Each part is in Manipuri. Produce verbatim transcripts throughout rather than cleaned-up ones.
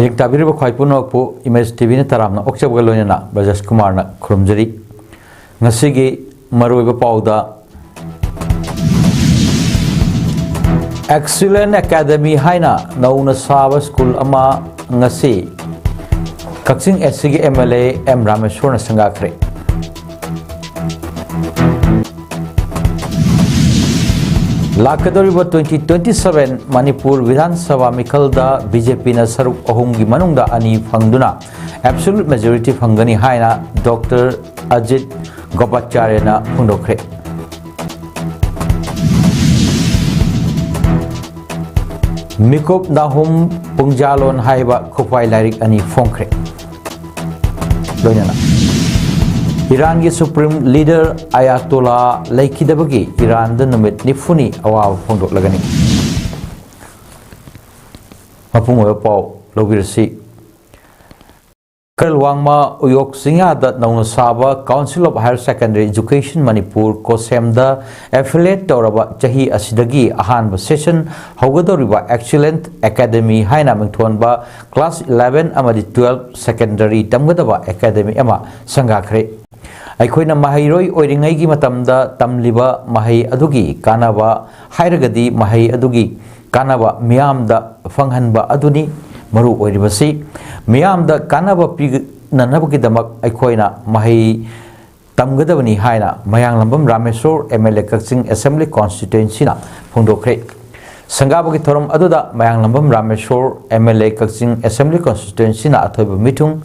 ꯌꯦꯡ ꯇꯥꯕꯤꯔꯤꯕ ꯈ꯭ꯋꯥꯏ ꯄꯨꯝꯅꯃꯛꯄꯨ ꯏꯃꯦꯖ ꯇꯤ ꯚꯤꯅ ꯇꯔꯥꯝꯅ ꯑꯣꯛꯆꯕꯒ ꯂꯣꯏꯅꯅ ꯕ꯭ꯔꯖꯦꯁ ꯀꯨꯃꯥꯔꯅ ꯈꯨꯔꯨꯝꯖꯔꯤ꯫ ꯉꯁꯤꯒꯤ ꯃꯔꯨꯑꯣꯏꯕ ꯄꯥꯎꯗ, Excellent Academy ꯍꯥꯏꯅ ꯅꯧꯅ ꯁꯥꯕ ꯁ꯭ꯀꯨꯜ ꯑꯃ ꯉꯁꯤ ꯀꯛꯆꯤꯡ ꯑꯦꯁ ꯁꯤꯒꯤ ꯑꯦꯝ ꯑꯦꯜ ꯑꯦ ꯑꯦꯝ ꯔꯥꯃꯦꯁꯣꯔꯅ ꯁꯪꯒꯥꯈ꯭ꯔꯦ꯫ ꯂꯥꯛꯀꯗꯧꯔꯤꯕ twenty twenty-seven ꯃꯅꯤꯄꯨꯔ ꯕꯤꯙꯥꯟ ꯁꯚꯥ ꯃꯤꯈꯜꯗ ꯕꯤ ꯖꯦ ꯄꯤꯅ ꯁꯔꯨꯛ ꯑꯍꯨꯝꯒꯤ ꯃꯅꯨꯡꯗ ꯑꯅꯤ ꯐꯪꯗꯨꯅ absolute majority ꯐꯪꯒꯅꯤ ꯍꯥꯏꯅ ꯗꯣꯛꯇꯔ ꯑꯖꯤꯠ ꯒꯣꯄꯥꯆꯥꯔꯌꯅ ꯐꯣꯡꯗꯣꯛꯈ꯭ꯔꯦ꯫ ꯃꯤꯀꯨꯞ ꯅꯥꯍꯨꯝ ꯄꯨꯡꯖꯥꯂꯣꯟ ꯍꯥꯏꯕ ꯈꯨꯠꯄꯥꯏ ꯂꯥꯏꯔꯤꯛ ꯑꯅꯤ ꯐꯣꯡꯈ꯭ꯔꯦ꯫ ꯂꯣꯏꯅꯅ ꯏꯔꯥꯟꯒꯤ ꯁꯨꯄ꯭ꯔꯤꯝ ꯂꯤꯗꯔ ꯑꯌꯥꯇꯣꯂꯥ ꯂꯩꯈꯤꯗꯕꯒꯤ ꯏꯔꯥꯟꯗ ꯅꯨꯃꯤꯠ ꯅꯤꯐꯨꯅꯤ ꯑꯋꯥꯕ ꯐꯣꯡꯗꯣꯛꯂꯒꯅꯤ꯫ ꯃꯄꯨꯡ ꯑꯣꯏꯕ ꯄꯥꯎ ꯂꯧꯕꯤꯔꯁꯤ꯫ ꯀꯔꯜ ꯋꯥꯡꯃ ꯎꯌꯣꯛ ꯆꯤꯡꯌꯥꯗ ꯅꯧꯅ ꯁꯥꯕ Council of Higher Secondary Education Manipur, ꯀꯣꯁꯦꯝꯗ affiliate ꯇꯧꯔꯕ ꯆꯍꯤ ꯑꯁꯤꯗꯒꯤ ꯑꯍꯥꯟꯕ session ꯍꯧꯒꯗꯧꯔꯤꯕ Excellent Academy ꯍꯥꯏꯅ ꯃꯤꯡꯊꯣꯟꯕ class eleven ꯑꯃꯗꯤ twelve secondary ꯇꯝꯒꯗꯕ academy ꯑꯃ ꯁꯪꯒꯥꯈ꯭ꯔꯦ꯫ ꯑꯩꯈꯣꯏꯅ ꯃꯍꯩꯔꯣꯏ ꯑꯣꯏꯔꯤꯉꯩꯒꯤ ꯃꯇꯝꯗ ꯇꯝꯂꯤꯕ ꯃꯍꯩ ꯑꯗꯨꯒꯤ ꯀꯥꯟꯅꯕ ꯍꯥꯏꯔꯒꯗꯤ ꯃꯍꯩ ꯑꯗꯨꯒꯤ ꯀꯥꯟꯅꯕ ꯃꯤꯌꯥꯝꯗ ꯐꯪꯍꯟꯕ ꯑꯗꯨꯅꯤ ꯃꯔꯨ ꯑꯣꯏꯔꯤꯕꯁꯤ꯫ ꯃꯤꯌꯥꯝꯗ ꯀꯥꯟꯅꯕ ꯄꯤꯅꯅꯕꯒꯤꯗꯃꯛ ꯑꯩꯈꯣꯏꯅ ꯃꯍꯩ ꯇꯝꯒꯗꯕꯅꯤ ꯍꯥꯏꯅ Mayanglambam Rameshor, M L A, Kakching Assembly Constituencyꯅ ꯐꯣꯡꯗꯣꯛꯈ꯭ꯔꯦ꯫ ꯁꯪꯒꯥꯕꯒꯤ ꯊꯧꯔꯝ ꯑꯗꯨꯗ Mayanglambam Rameshor, M L A, Kakching Assembly Constituencyꯅ ꯑꯊꯣꯏꯕ ꯃꯤꯊꯨꯡ,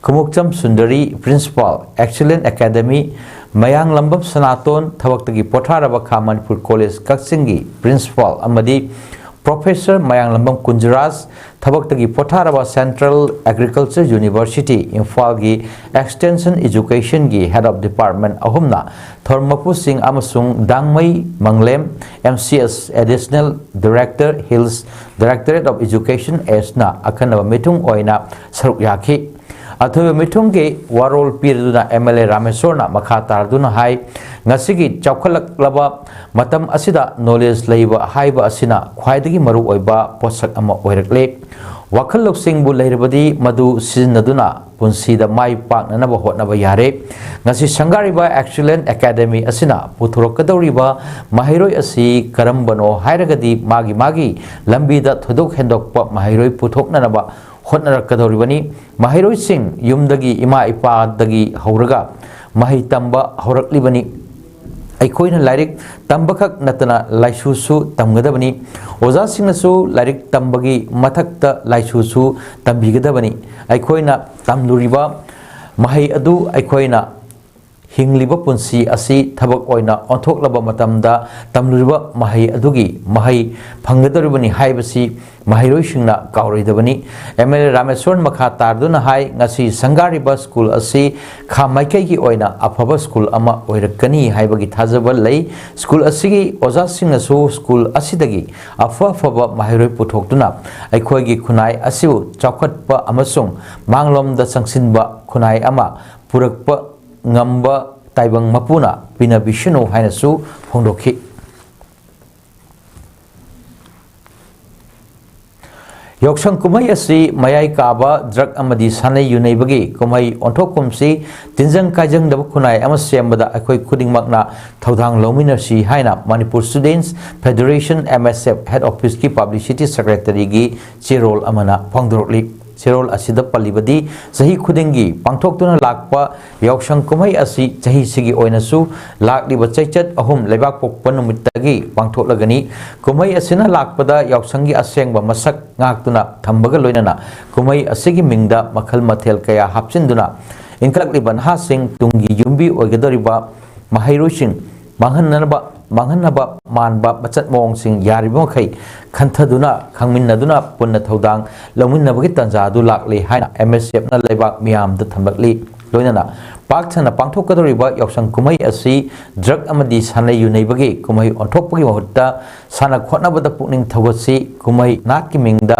Khumukcham Sundari, Principal, Excellent Academy, ꯃꯌꯥꯡꯂꯝꯕꯝ ꯁꯅꯥꯇꯣꯟ, ꯊꯕꯛꯇꯒꯤ ꯄꯣꯊꯥꯔꯕ ꯈꯥ ꯃꯅꯤꯄꯨꯔ ꯀꯣꯂꯦꯖ ꯀꯛꯆꯤꯡꯒꯤ Principal, ꯑꯃꯗꯤ Professor ꯃꯌꯥꯡꯂꯝꯕꯝ ꯀꯨꯟꯖꯔꯥꯖ, ꯊꯕꯛꯇꯒꯤ ꯄꯣꯊꯥꯔꯕ Central Agriculture University ꯏꯝꯐꯥꯜꯒꯤ Extension Educationꯒꯤ Head of Department ꯑꯍꯨꯝꯅ ꯊꯧꯔꯝ ꯃꯄꯨꯁꯤꯡ ꯑꯃꯁꯨꯡ ꯗꯥꯡꯃꯩ ꯃꯪꯂꯦꯝ, M C S, Additional Director, Hills Directorate of Education, Sꯅ ꯑꯈꯟꯅꯕ ꯃꯤꯊꯨꯡ ꯑꯣꯏꯅ ꯁꯔꯨꯛ ꯌꯥꯈꯤ꯫ ꯑꯊꯣꯏꯕ ꯃꯤꯊꯨꯡꯒꯤ ꯋꯥꯔꯣꯜ ꯄꯤꯔꯗꯨꯅ ꯑꯦꯝ ꯑꯦꯜ ꯑꯦ ꯔꯥꯃꯦꯁꯣꯔꯅ ꯃꯈꯥ ꯇꯥꯔꯗꯨꯅ ꯍꯥꯏ, ꯉꯁꯤꯒꯤ ꯆꯥꯎꯈꯠꯂꯛꯂꯕ ꯃꯇꯝ ꯑꯁꯤꯗ knowledge ꯂꯩꯕ ꯍꯥꯏꯕ ꯑꯁꯤꯅ ꯈ꯭ꯋꯥꯏꯗꯒꯤ ꯃꯔꯨꯑꯣꯏꯕ ꯄꯣꯠꯁꯛ ꯑꯃ ꯑꯣꯏꯔꯛꯂꯦ꯫ ꯋꯥꯈꯜ ꯂꯧꯁꯤꯡꯕꯨ ꯂꯩꯔꯕꯗꯤ ꯃꯗꯨ ꯁꯤꯖꯤꯟꯅꯗꯨꯅ ꯄꯨꯟꯁꯤꯗ ꯃꯥꯏ ꯄꯥꯛꯅꯅꯕ ꯍꯣꯠꯅꯕ ꯌꯥꯔꯦ꯫ ꯉꯁꯤ ꯁꯪꯒꯥꯔꯤꯕ Excellent Academy ꯑꯁꯤꯅ ꯄꯨꯊꯣꯔꯛꯀꯗꯧꯔꯤꯕ ꯃꯍꯩꯔꯣꯏ ꯑꯁꯤ ꯀꯔꯝꯕꯅꯣ ꯍꯥꯏꯔꯒꯗꯤ ꯃꯥꯒꯤ ꯃꯥꯒꯤ ꯂꯝꯕꯤꯗ ꯊꯣꯏꯗꯣꯛ ꯍꯦꯟꯗꯣꯛꯄ ꯃꯍꯩꯔꯣꯏ ꯄꯨꯊꯣꯛꯅꯅꯕ ꯍꯣꯠꯅꯔꯛꯀꯗꯧꯔꯤꯕꯅꯤ꯫ ꯃꯍꯩꯔꯣꯏꯁꯤꯡ ꯌꯨꯝꯗꯒꯤ, ꯏꯃꯥ ꯏꯄꯥꯗꯒꯤ ꯍꯧꯔꯒ ꯃꯍꯩ ꯇꯝꯕ ꯍꯧꯔꯛꯂꯤꯕꯅꯤ꯫ ꯑꯩꯈꯣꯏꯅ ꯂꯥꯏꯔꯤꯛ ꯇꯝꯕꯈꯛ ꯅꯠꯇꯅ ꯂꯥꯏꯁꯨꯁꯨ ꯇꯝꯒꯗꯕꯅꯤ꯫ ꯑꯣꯖꯥꯁꯤꯡꯅꯁꯨ ꯂꯥꯏꯔꯤꯛ ꯇꯝꯕꯒꯤ ꯃꯊꯛꯇ ꯂꯥꯏꯁꯨꯁꯨ ꯇꯝꯕꯤꯒꯗꯕꯅꯤ꯫ ꯑꯩꯈꯣꯏꯅ ꯇꯝꯂꯨꯔꯤꯕ ꯃꯍꯩ ꯑꯗꯨ ꯑꯩꯈꯣꯏꯅ ꯍꯤꯡꯂꯤꯕ ꯄꯨꯟꯁꯤ ꯑꯁꯤ ꯊꯕꯛ ꯑꯣꯏꯅ ꯑꯣꯟꯊꯣꯛꯂꯕ ꯃꯇꯝꯗ ꯇꯝꯂꯨꯔꯤꯕ ꯃꯍꯩ ꯑꯗꯨꯒꯤ ꯃꯍꯩ ꯐꯪꯒꯗꯧꯔꯤꯕꯅꯤ ꯍꯥꯏꯕꯁꯤ ꯃꯍꯩꯔꯣꯏꯁꯤꯡꯅ ꯀꯥꯎꯔꯣꯏꯗꯕꯅꯤ꯫ MLA ꯔꯥꯃꯦꯁ꯭ꯋꯔꯟ ꯃꯈꯥ ꯇꯥꯔꯗꯨꯅ ꯍꯥꯏ, ꯉꯁꯤ ꯁꯪꯒꯥꯔꯤꯕ ꯁ꯭ꯀꯨꯜ ꯑꯁꯤ ꯈꯥ ꯃꯥꯏꯀꯩꯒꯤ ꯑꯣꯏꯅ ꯑꯐꯕ ꯁ꯭ꯀꯨꯜ ꯑꯃ ꯑꯣꯏꯔꯛꯀꯅꯤ ꯍꯥꯏꯕꯒꯤ ꯊꯥꯖꯕ ꯂꯩ꯫ ꯁ꯭ꯀꯨꯜ ꯑꯁꯤꯒꯤ ꯑꯣꯖꯥꯁꯤꯡꯅꯁꯨ ꯁ꯭ꯀꯨꯜ ꯑꯁꯤꯗꯒꯤ ꯑꯐ ꯑꯐꯕ ꯃꯍꯩꯔꯣꯏ ꯄꯨꯊꯣꯛꯇꯨꯅ ꯑꯩꯈꯣꯏꯒꯤ ꯈꯨꯟꯅꯥꯏ ꯑꯁꯤꯕꯨ ꯆꯥꯎꯈꯠꯄ ꯑꯃꯁꯨꯡ ꯃꯥꯡꯂꯣꯝꯗ ꯆꯪꯁꯤꯟꯕ ꯈꯨꯟꯅꯥꯏ ꯑꯃ ꯄꯨꯔꯛꯄ ꯉꯝꯕ ꯇꯥꯏꯕꯪ ꯃꯄꯨꯅ ꯄꯤꯅꯕꯤꯁꯅꯨ ꯍꯥꯏꯅꯁꯨ ꯐꯣꯡꯗꯣꯛꯈꯤ꯫ ꯌꯥꯎꯁꯪ ꯀꯨꯝꯍꯩ ꯑꯁꯤ ꯃꯌꯥꯏ ꯀꯥꯕ ꯗ꯭ꯔꯒ ꯑꯃꯗꯤ ꯁꯥꯟꯅꯩ ꯌꯨꯅꯩꯕꯒꯤ ꯀꯨꯝꯍꯩ ꯑꯣꯟꯊꯣꯛꯐꯝꯁꯤ ꯇꯤꯟꯖꯪ ꯀꯥꯏꯖꯪꯗꯕ ꯈꯨꯟꯅꯥꯏ ꯑꯃ ꯁꯦꯝꯕꯗ ꯑꯩꯈꯣꯏ ꯈꯨꯗꯤꯡꯃꯛꯅ ꯊꯧꯗꯥꯡ ꯂꯧꯃꯤꯟꯅꯁꯤ ꯍꯥꯏꯅ Manipur Students Federation, MSF, Head Office ꯀꯤ Publicity Secretary ꯒꯤ ꯆꯦꯔꯣꯜ ꯑꯃꯅ ꯐꯣꯡꯗꯣꯔꯛꯂꯤ꯫ ꯆꯦꯔꯣꯜ ꯑꯁꯤꯗ ꯄꯜꯂꯤꯕꯗꯤ, ꯆꯍꯤ ꯈꯨꯗꯤꯡꯒꯤ ꯄꯥꯡꯊꯣꯛꯇꯨꯅ ꯂꯥꯛꯄ ꯌꯥꯎꯁꯪ ꯀꯨꯝꯍꯩ ꯑꯁꯤ ꯆꯍꯤꯁꯤꯒꯤ ꯑꯣꯏꯅꯁꯨ ꯂꯥꯛꯂꯤꯕ ꯆꯩꯆꯠ ꯑꯍꯨꯝ ꯂꯩꯕꯥꯛꯄꯣꯛꯄ ꯅꯨꯃꯤꯠꯇꯒꯤ ꯄꯥꯡꯊꯣꯛꯂꯒꯅꯤ꯫ ꯀꯨꯝꯍꯩ ꯑꯁꯤꯅ ꯂꯥꯛꯄꯗ ꯌꯥꯎꯁꯪꯒꯤ ꯑꯁꯦꯡꯕ ꯃꯁꯛ ꯉꯥꯛꯇꯨꯅ ꯊꯝꯕꯒ ꯂꯣꯏꯅꯅ ꯀꯨꯝꯍꯩ ꯑꯁꯤꯒꯤ ꯃꯤꯡꯗ ꯃꯈꯜ ꯃꯊꯦꯜ ꯀꯌꯥ ꯍꯥꯞꯆꯤꯟꯗꯨꯅ ꯏꯟꯈꯠꯂꯛꯂꯤꯕ ꯅꯍꯥꯁꯤꯡ, ꯇꯨꯡꯒꯤ ꯌꯨꯝꯕꯤ ꯑꯣꯏꯒꯗꯧꯔꯤꯕ ꯃꯍꯩꯔꯣꯏꯁꯤꯡ ꯃꯥꯡꯍꯟꯅꯕ, ꯃꯥꯡꯍꯟꯅꯕ ꯃꯥꯟꯕ ꯃꯆꯠ ꯃꯑꯣꯡꯁꯤꯡ ꯌꯥꯔꯤꯕ ꯃꯈꯩ ꯈꯟꯊꯗꯨꯅ, ꯈꯪꯃꯤꯟꯅꯗꯨꯅ, ꯄꯨꯟꯅ ꯊꯧꯗꯥꯡ ꯂꯧꯃꯤꯟꯅꯕꯒꯤ ꯇꯥꯟꯖꯥ ꯑꯗꯨ ꯂꯥꯛꯂꯤ ꯍꯥꯏꯅ MSF ꯅ ꯂꯩꯕꯥꯛ ꯃꯤꯌꯥꯝꯗ ꯊꯝꯂꯛꯂꯤ꯫ ꯂꯣꯏꯅꯅ ꯄꯥꯛ ꯁꯟꯅ ꯄꯥꯡꯊꯣꯛꯀꯗꯧꯔꯤꯕ ꯌꯥꯎꯁꯪ ꯀꯨꯝꯍꯩ ꯑꯁꯤ ꯗ꯭ꯔꯒ ꯑꯃꯗꯤ ꯁꯥꯟꯅ ꯌꯨꯅꯩꯕꯒꯤ ꯀꯨꯝꯍꯩ ꯑꯣꯟꯊꯣꯛꯄꯒꯤ ꯃꯍꯨꯠꯇ ꯁꯥꯟꯅ ꯈꯣꯠꯅꯕꯗ ꯄꯨꯛꯅꯤꯡ ꯊꯧꯒꯠꯁꯤ꯫ ꯀꯨꯝꯍꯩ ꯅꯥꯠꯀꯤ ꯃꯤꯡꯗ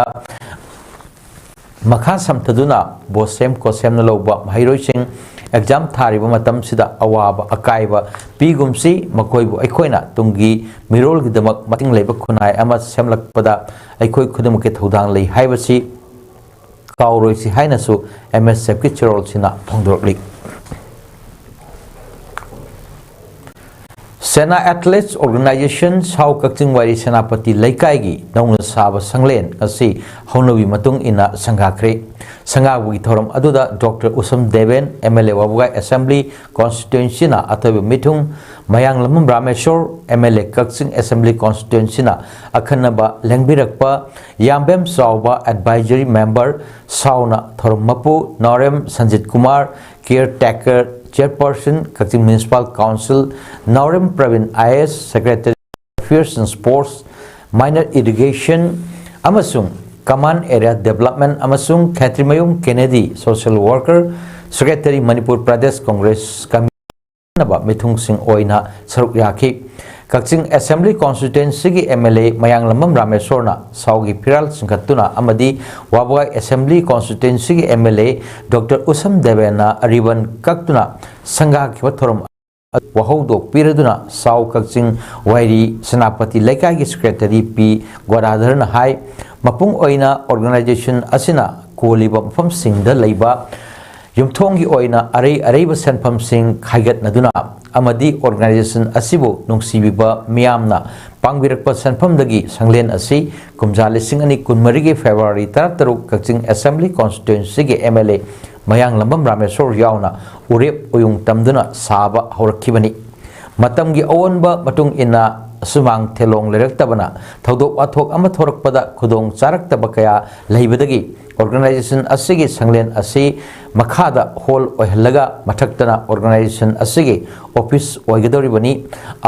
ꯃꯈꯥ ꯁꯝꯊꯗꯨꯅ ꯕꯣꯁꯦꯝ ꯀꯣꯁꯦꯝꯅ ꯂꯧꯕ ꯃꯍꯩꯔꯣꯏꯁꯤꯡ ꯑꯦꯛꯖꯥꯝ ꯊꯥꯔꯤꯕ ꯃꯇꯝꯁꯤꯗ ꯑꯋꯥꯕ ꯑꯀꯥꯏꯕ ꯄꯤꯒꯨꯝꯁꯤ꯫ ꯃꯈꯣꯏꯕꯨ ꯑꯩꯈꯣꯏꯅ ꯇꯨꯡꯒꯤ ꯃꯤꯔꯣꯜꯒꯤꯗꯃꯛ ꯃꯇꯤꯡ ꯂꯩꯕ ꯈꯨꯟꯅꯥꯏ ꯑꯃ ꯁꯦꯝꯂꯛꯄꯗ ꯑꯩꯈꯣꯏ ꯈꯨꯗꯤꯡꯃꯛꯀꯤ ꯊꯧꯗꯥꯡ ꯂꯩ ꯍꯥꯏꯕꯁꯤ ꯇꯥꯎꯔꯣꯏꯁꯤ ꯍꯥꯏꯅꯁꯨ ꯑꯦꯝ ꯑꯦꯁ ꯑꯦꯐꯀꯤ ꯆꯦꯔꯣꯜꯁꯤꯅ ꯐꯣꯡꯗꯣꯔꯛꯂꯤ꯫ ꯁꯦꯅꯥ Athletes Organisation ꯁꯥꯎ ꯀꯛꯆꯤꯡ ꯋꯥꯏꯔꯤ ꯁꯦꯅꯥꯄꯇꯤ ꯂꯩꯀꯥꯏꯒꯤ ꯅꯧꯅ ꯁꯥꯕ ꯁꯪꯂꯦꯟ ꯑꯁꯤ ꯍꯧꯅꯕꯤ ꯃꯇꯨꯡ ꯏꯟꯅ ꯁꯪꯒꯥꯈ꯭ꯔꯦ꯫ ꯁꯪꯒꯥꯕꯒꯤ ꯊꯧꯔꯝ ꯑꯗꯨꯗ doctor Usham Deben, M L A Wabagai assembly ꯀꯣꯟꯁꯇꯤꯇ꯭ꯋꯦꯟꯁꯤꯅ ꯑꯊꯣꯏꯕ ꯃꯤꯊꯨꯡ, Mayanglambam Rameshor, M L A Kakching assembly ꯀꯣꯟꯁꯇꯤꯇ꯭ꯋꯦꯟꯁꯤꯅ ꯑꯈꯟꯅꯕ ꯂꯦꯡꯕꯤꯔꯛꯄ, ꯌꯥꯝꯕꯦꯝ ꯆꯥꯎꯕ ꯑꯦꯗꯚꯥꯏꯖꯔꯤ ꯃꯦꯝꯕꯔ, ꯁꯥꯎꯅ ꯊꯧꯔꯝ ꯃꯄꯨ Naorem Sanjit Kumar, care taker chairperson Kakching municipal council Naorem Prabin I S, secretary Affairs and Sports, Minor Irrigation ꯑꯃꯁꯨꯡ Common Area Development ꯑꯃꯁꯨꯡ ꯈꯦꯇ꯭ꯔꯤꯃꯌꯨꯝ ꯀꯦꯅꯦꯗꯤ, social worker, secretary, Manipur Pradesh Congress ꯀꯃꯤꯇꯤꯅ ꯃꯤꯊꯨꯡꯁꯤꯡ ꯑꯣꯏꯅ ꯁꯔꯨꯛ ꯌꯥꯈꯤ꯫ ꯀꯛꯆꯤꯡ ꯑꯦꯁꯦꯝꯕ꯭ꯂꯤ ꯀꯣꯟꯁꯇꯤꯇ꯭ꯋꯦꯟꯁꯤꯒꯤ ꯑꯦꯝ ꯑꯦꯜ ꯑꯦ ꯃꯌꯥꯡꯂꯝꯕꯝ ꯔꯥꯃꯦꯁꯣꯔꯅ ꯁꯥꯎꯒꯤ ꯐꯤꯔꯥꯜ ꯆꯤꯡꯈꯠꯇꯨꯅ ꯑꯃꯗꯤ ꯋꯥꯕꯒꯥꯏ ꯑꯦꯁꯦꯝꯕ꯭ꯂꯤ ꯀꯣꯟꯁꯇꯤꯇ꯭ꯋꯦꯟꯁꯤꯒꯤ M L A doctor Usham ꯗꯦꯕꯦꯟꯅ ꯔꯤꯕꯟ ꯀꯛꯇꯨꯅ ꯁꯪꯒꯥꯈꯤꯕ ꯊꯧꯔꯝ ꯋꯥꯍꯧꯗꯣꯛ ꯄꯤꯔꯗꯨꯅ ꯁꯥꯎ ꯀꯛꯆꯤꯡ ꯋꯥꯏꯔꯤ ꯁꯦꯅꯥꯄꯇꯤ ꯂꯩꯀꯥꯏꯒꯤ ꯁꯦꯀ꯭ꯔꯦꯇꯔꯤ ꯄꯤ ꯒꯣꯗꯥꯙꯔꯅ ꯍꯥꯏ, ꯃꯄꯨꯡ ꯑꯣꯏꯅ ꯑꯣꯔꯒꯅꯥꯏꯖꯦꯁꯟ ꯑꯁꯤꯅ ꯀꯣꯜꯂꯤꯕ ꯃꯐꯝꯁꯤꯡꯗ ꯂꯩꯕ ꯌꯨꯝꯊꯣꯡꯒꯤ ꯑꯣꯏꯅ ꯑꯔꯩ ꯑꯔꯩꯕ ꯁꯦꯟꯐꯝꯁꯤꯡ ꯈꯥꯏꯒꯠꯅꯗꯨꯅ ꯑꯃꯗꯤ ꯑꯣꯔꯒꯅꯥꯏꯖꯦꯁꯟ ꯑꯁꯤꯕꯨ ꯅꯨꯡꯁꯤꯕꯤꯕ ꯃꯤꯌꯥꯝꯅ ꯄꯥꯡꯕꯤꯔꯛꯄ ꯁꯦꯟꯐꯝꯗꯒꯤ ꯁꯪꯂꯦꯟ ꯑꯁꯤ ꯀꯨꯝꯖꯥ ꯂꯤꯁꯤꯡ ꯑꯅꯤ ꯀꯨꯟꯃꯔꯤꯒꯤ ꯐꯦꯕ꯭ꯔꯨꯋꯥꯔꯤ ꯇꯔꯥꯇꯔꯨꯛ ꯀꯛꯆꯤꯡ ꯑꯦꯁꯦꯝꯕ꯭ꯂꯤ ꯀꯣꯟꯁꯇꯤꯇ꯭ꯋꯦꯟꯁꯤꯒꯤ ꯑꯦꯝ ꯑꯦꯜ ꯑꯦ ꯃꯌꯥꯡꯂꯝꯕꯝ ꯔꯥꯃꯦꯁꯣꯔ ꯌꯥꯎꯅ ꯎꯔꯦꯞ ꯎꯌꯨꯡ ꯇꯝꯗꯨꯅ ꯁꯥꯕ ꯍꯧꯔꯛꯈꯤꯕꯅꯤ꯫ ꯃꯇꯝꯒꯤ ꯑꯑꯣꯟꯕ ꯃꯇꯨꯡ ꯏꯟꯅ ꯁꯨꯃꯥꯡ ꯊꯦꯂꯣꯡ ꯂꯩꯔꯛꯇꯕꯅ ꯊꯧꯗꯣꯛ ꯋꯥꯊꯣꯛ ꯑꯃ ꯊꯣꯔꯛꯄꯗ ꯈꯨꯗꯣꯡ ꯆꯥꯔꯛꯇꯕ ꯀꯌꯥ ꯂꯩꯕꯗꯒꯤ ꯑꯣꯔꯒꯅꯥꯏꯖꯦꯁꯟ ꯑꯁꯤꯒꯤ ꯁꯪꯂꯦꯟ ꯑꯁꯤ ꯃꯈꯥꯗ ꯍꯣꯜ ꯑꯣꯏꯍꯜꯂꯒ ꯃꯊꯛꯇꯅ ꯑꯣꯔꯒꯅꯥꯏꯖꯦꯁꯟ ꯑꯁꯤꯒꯤ ꯑꯣꯐꯤꯁ ꯑꯣꯏꯒꯗꯧꯔꯤꯕꯅꯤ꯫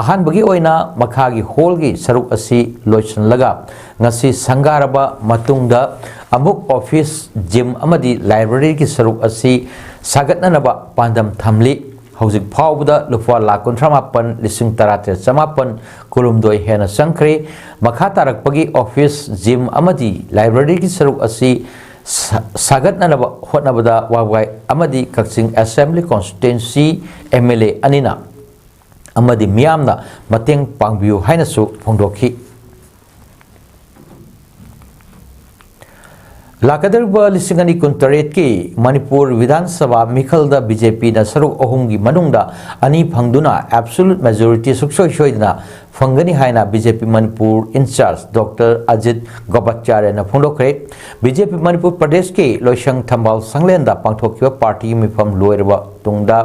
ꯑꯍꯥꯟꯕꯒꯤ ꯑꯣꯏꯅ ꯃꯈꯥꯒꯤ ꯍꯣꯜꯒꯤ ꯁꯔꯨꯛ ꯑꯁꯤ ꯂꯣꯏꯁꯤꯜꯂꯒ ꯉꯁꯤ ꯁꯪꯒꯥꯔꯕ ꯃꯇꯨꯡꯗ ꯑꯃꯨꯛ ꯑꯣꯐꯤꯁ, ꯖꯤꯝ ꯑꯃꯗꯤ ꯂꯥꯏꯕ꯭ꯔꯦꯔꯤꯒꯤ ꯁꯔꯨꯛ ꯑꯁꯤ ꯁꯥꯒꯠꯅꯅꯕ ꯄꯥꯟꯗꯝ ꯊꯝꯂꯤ꯫ ꯍꯧꯖꯤꯛ ꯐꯥꯎꯕꯗ ꯂꯨꯄꯥ ꯂꯥꯈ ꯀꯨꯟꯊ꯭ꯔꯥ ꯃꯥꯄꯟ ꯂꯤꯁꯤꯡ ꯇꯔꯥꯇꯔꯦꯠ ꯆꯃꯥꯄꯟ ꯀꯨꯟꯍꯨꯝꯗꯣꯏ ꯍꯦꯟꯅ ꯆꯪꯈ꯭ꯔꯦ꯫ ꯃꯈꯥ ꯇꯥꯔꯛꯄꯒꯤ ꯑꯣꯐꯤꯁ, ꯖꯤꯝ ꯑꯃꯗꯤ ꯂꯥꯏꯕ꯭ꯔꯦꯔꯤꯒꯤ ꯁꯔꯨꯛ ꯑꯁꯤ ꯁꯥ-, ꯁꯥꯒꯠꯅꯅꯕ ꯍꯣꯠꯅꯕꯗ ꯋꯥꯕꯒꯥꯏ ꯑꯃꯗꯤ ꯀꯛꯆꯤꯡ ꯑꯦꯁꯦꯝꯕ꯭ꯂꯤ ꯀꯣꯟꯁꯇꯤꯇ꯭ꯋꯦꯟꯁꯤ ꯑꯦꯝ ꯑꯦꯜ ꯑꯦ ꯑꯅꯤꯅ ꯑꯃꯗꯤ ꯃꯤꯌꯥꯝꯅ ꯃꯇꯦꯡ ꯄꯥꯡꯕꯤꯌꯨ ꯍꯥꯏꯅꯁꯨ ꯐꯣꯡꯗꯣꯛꯈꯤ꯫ ꯂꯥꯛꯀꯗꯧꯔꯤꯕ ꯂꯤꯁꯤꯡ ꯑꯅꯤ ꯀꯨꯟꯇꯔꯦꯠꯀꯤ ꯃꯅꯤꯄꯨꯔ ꯕꯤꯙꯥꯟ ꯁꯚꯥ ꯃꯤꯈꯜꯗ ꯕꯤ ꯖꯦ ꯄꯤꯅ ꯁꯔꯨꯛ ꯑꯍꯨꯝꯒꯤ ꯃꯅꯨꯡꯗ ꯑꯅꯤ ꯐꯪꯗꯨꯅ absolute majority ꯁꯨꯡꯁꯣꯏ ꯁꯣꯏꯗꯅ ꯐꯪꯒꯅꯤ ꯍꯥꯏꯅ B J P Manipur incharge doctor Ajit ꯒꯣꯄꯥꯆꯥꯔꯌꯅ ꯐꯣꯡꯗꯣꯛꯈ꯭ꯔꯦ꯫ ꯕꯤ ꯖꯦ ꯄꯤ ꯃꯅꯤꯄꯨꯔ ꯄ꯭ꯔꯗꯦꯁꯀꯤ ꯂꯣꯏꯁꯪ ꯊꯝꯕꯥꯜ ꯁꯪꯂꯦꯟꯗ ꯄꯥꯡꯊꯣꯛꯈꯤꯕ ꯄꯥꯔꯇꯤꯒꯤ ꯃꯤꯐꯝ ꯂꯣꯏꯔꯕ ꯇꯨꯡꯗ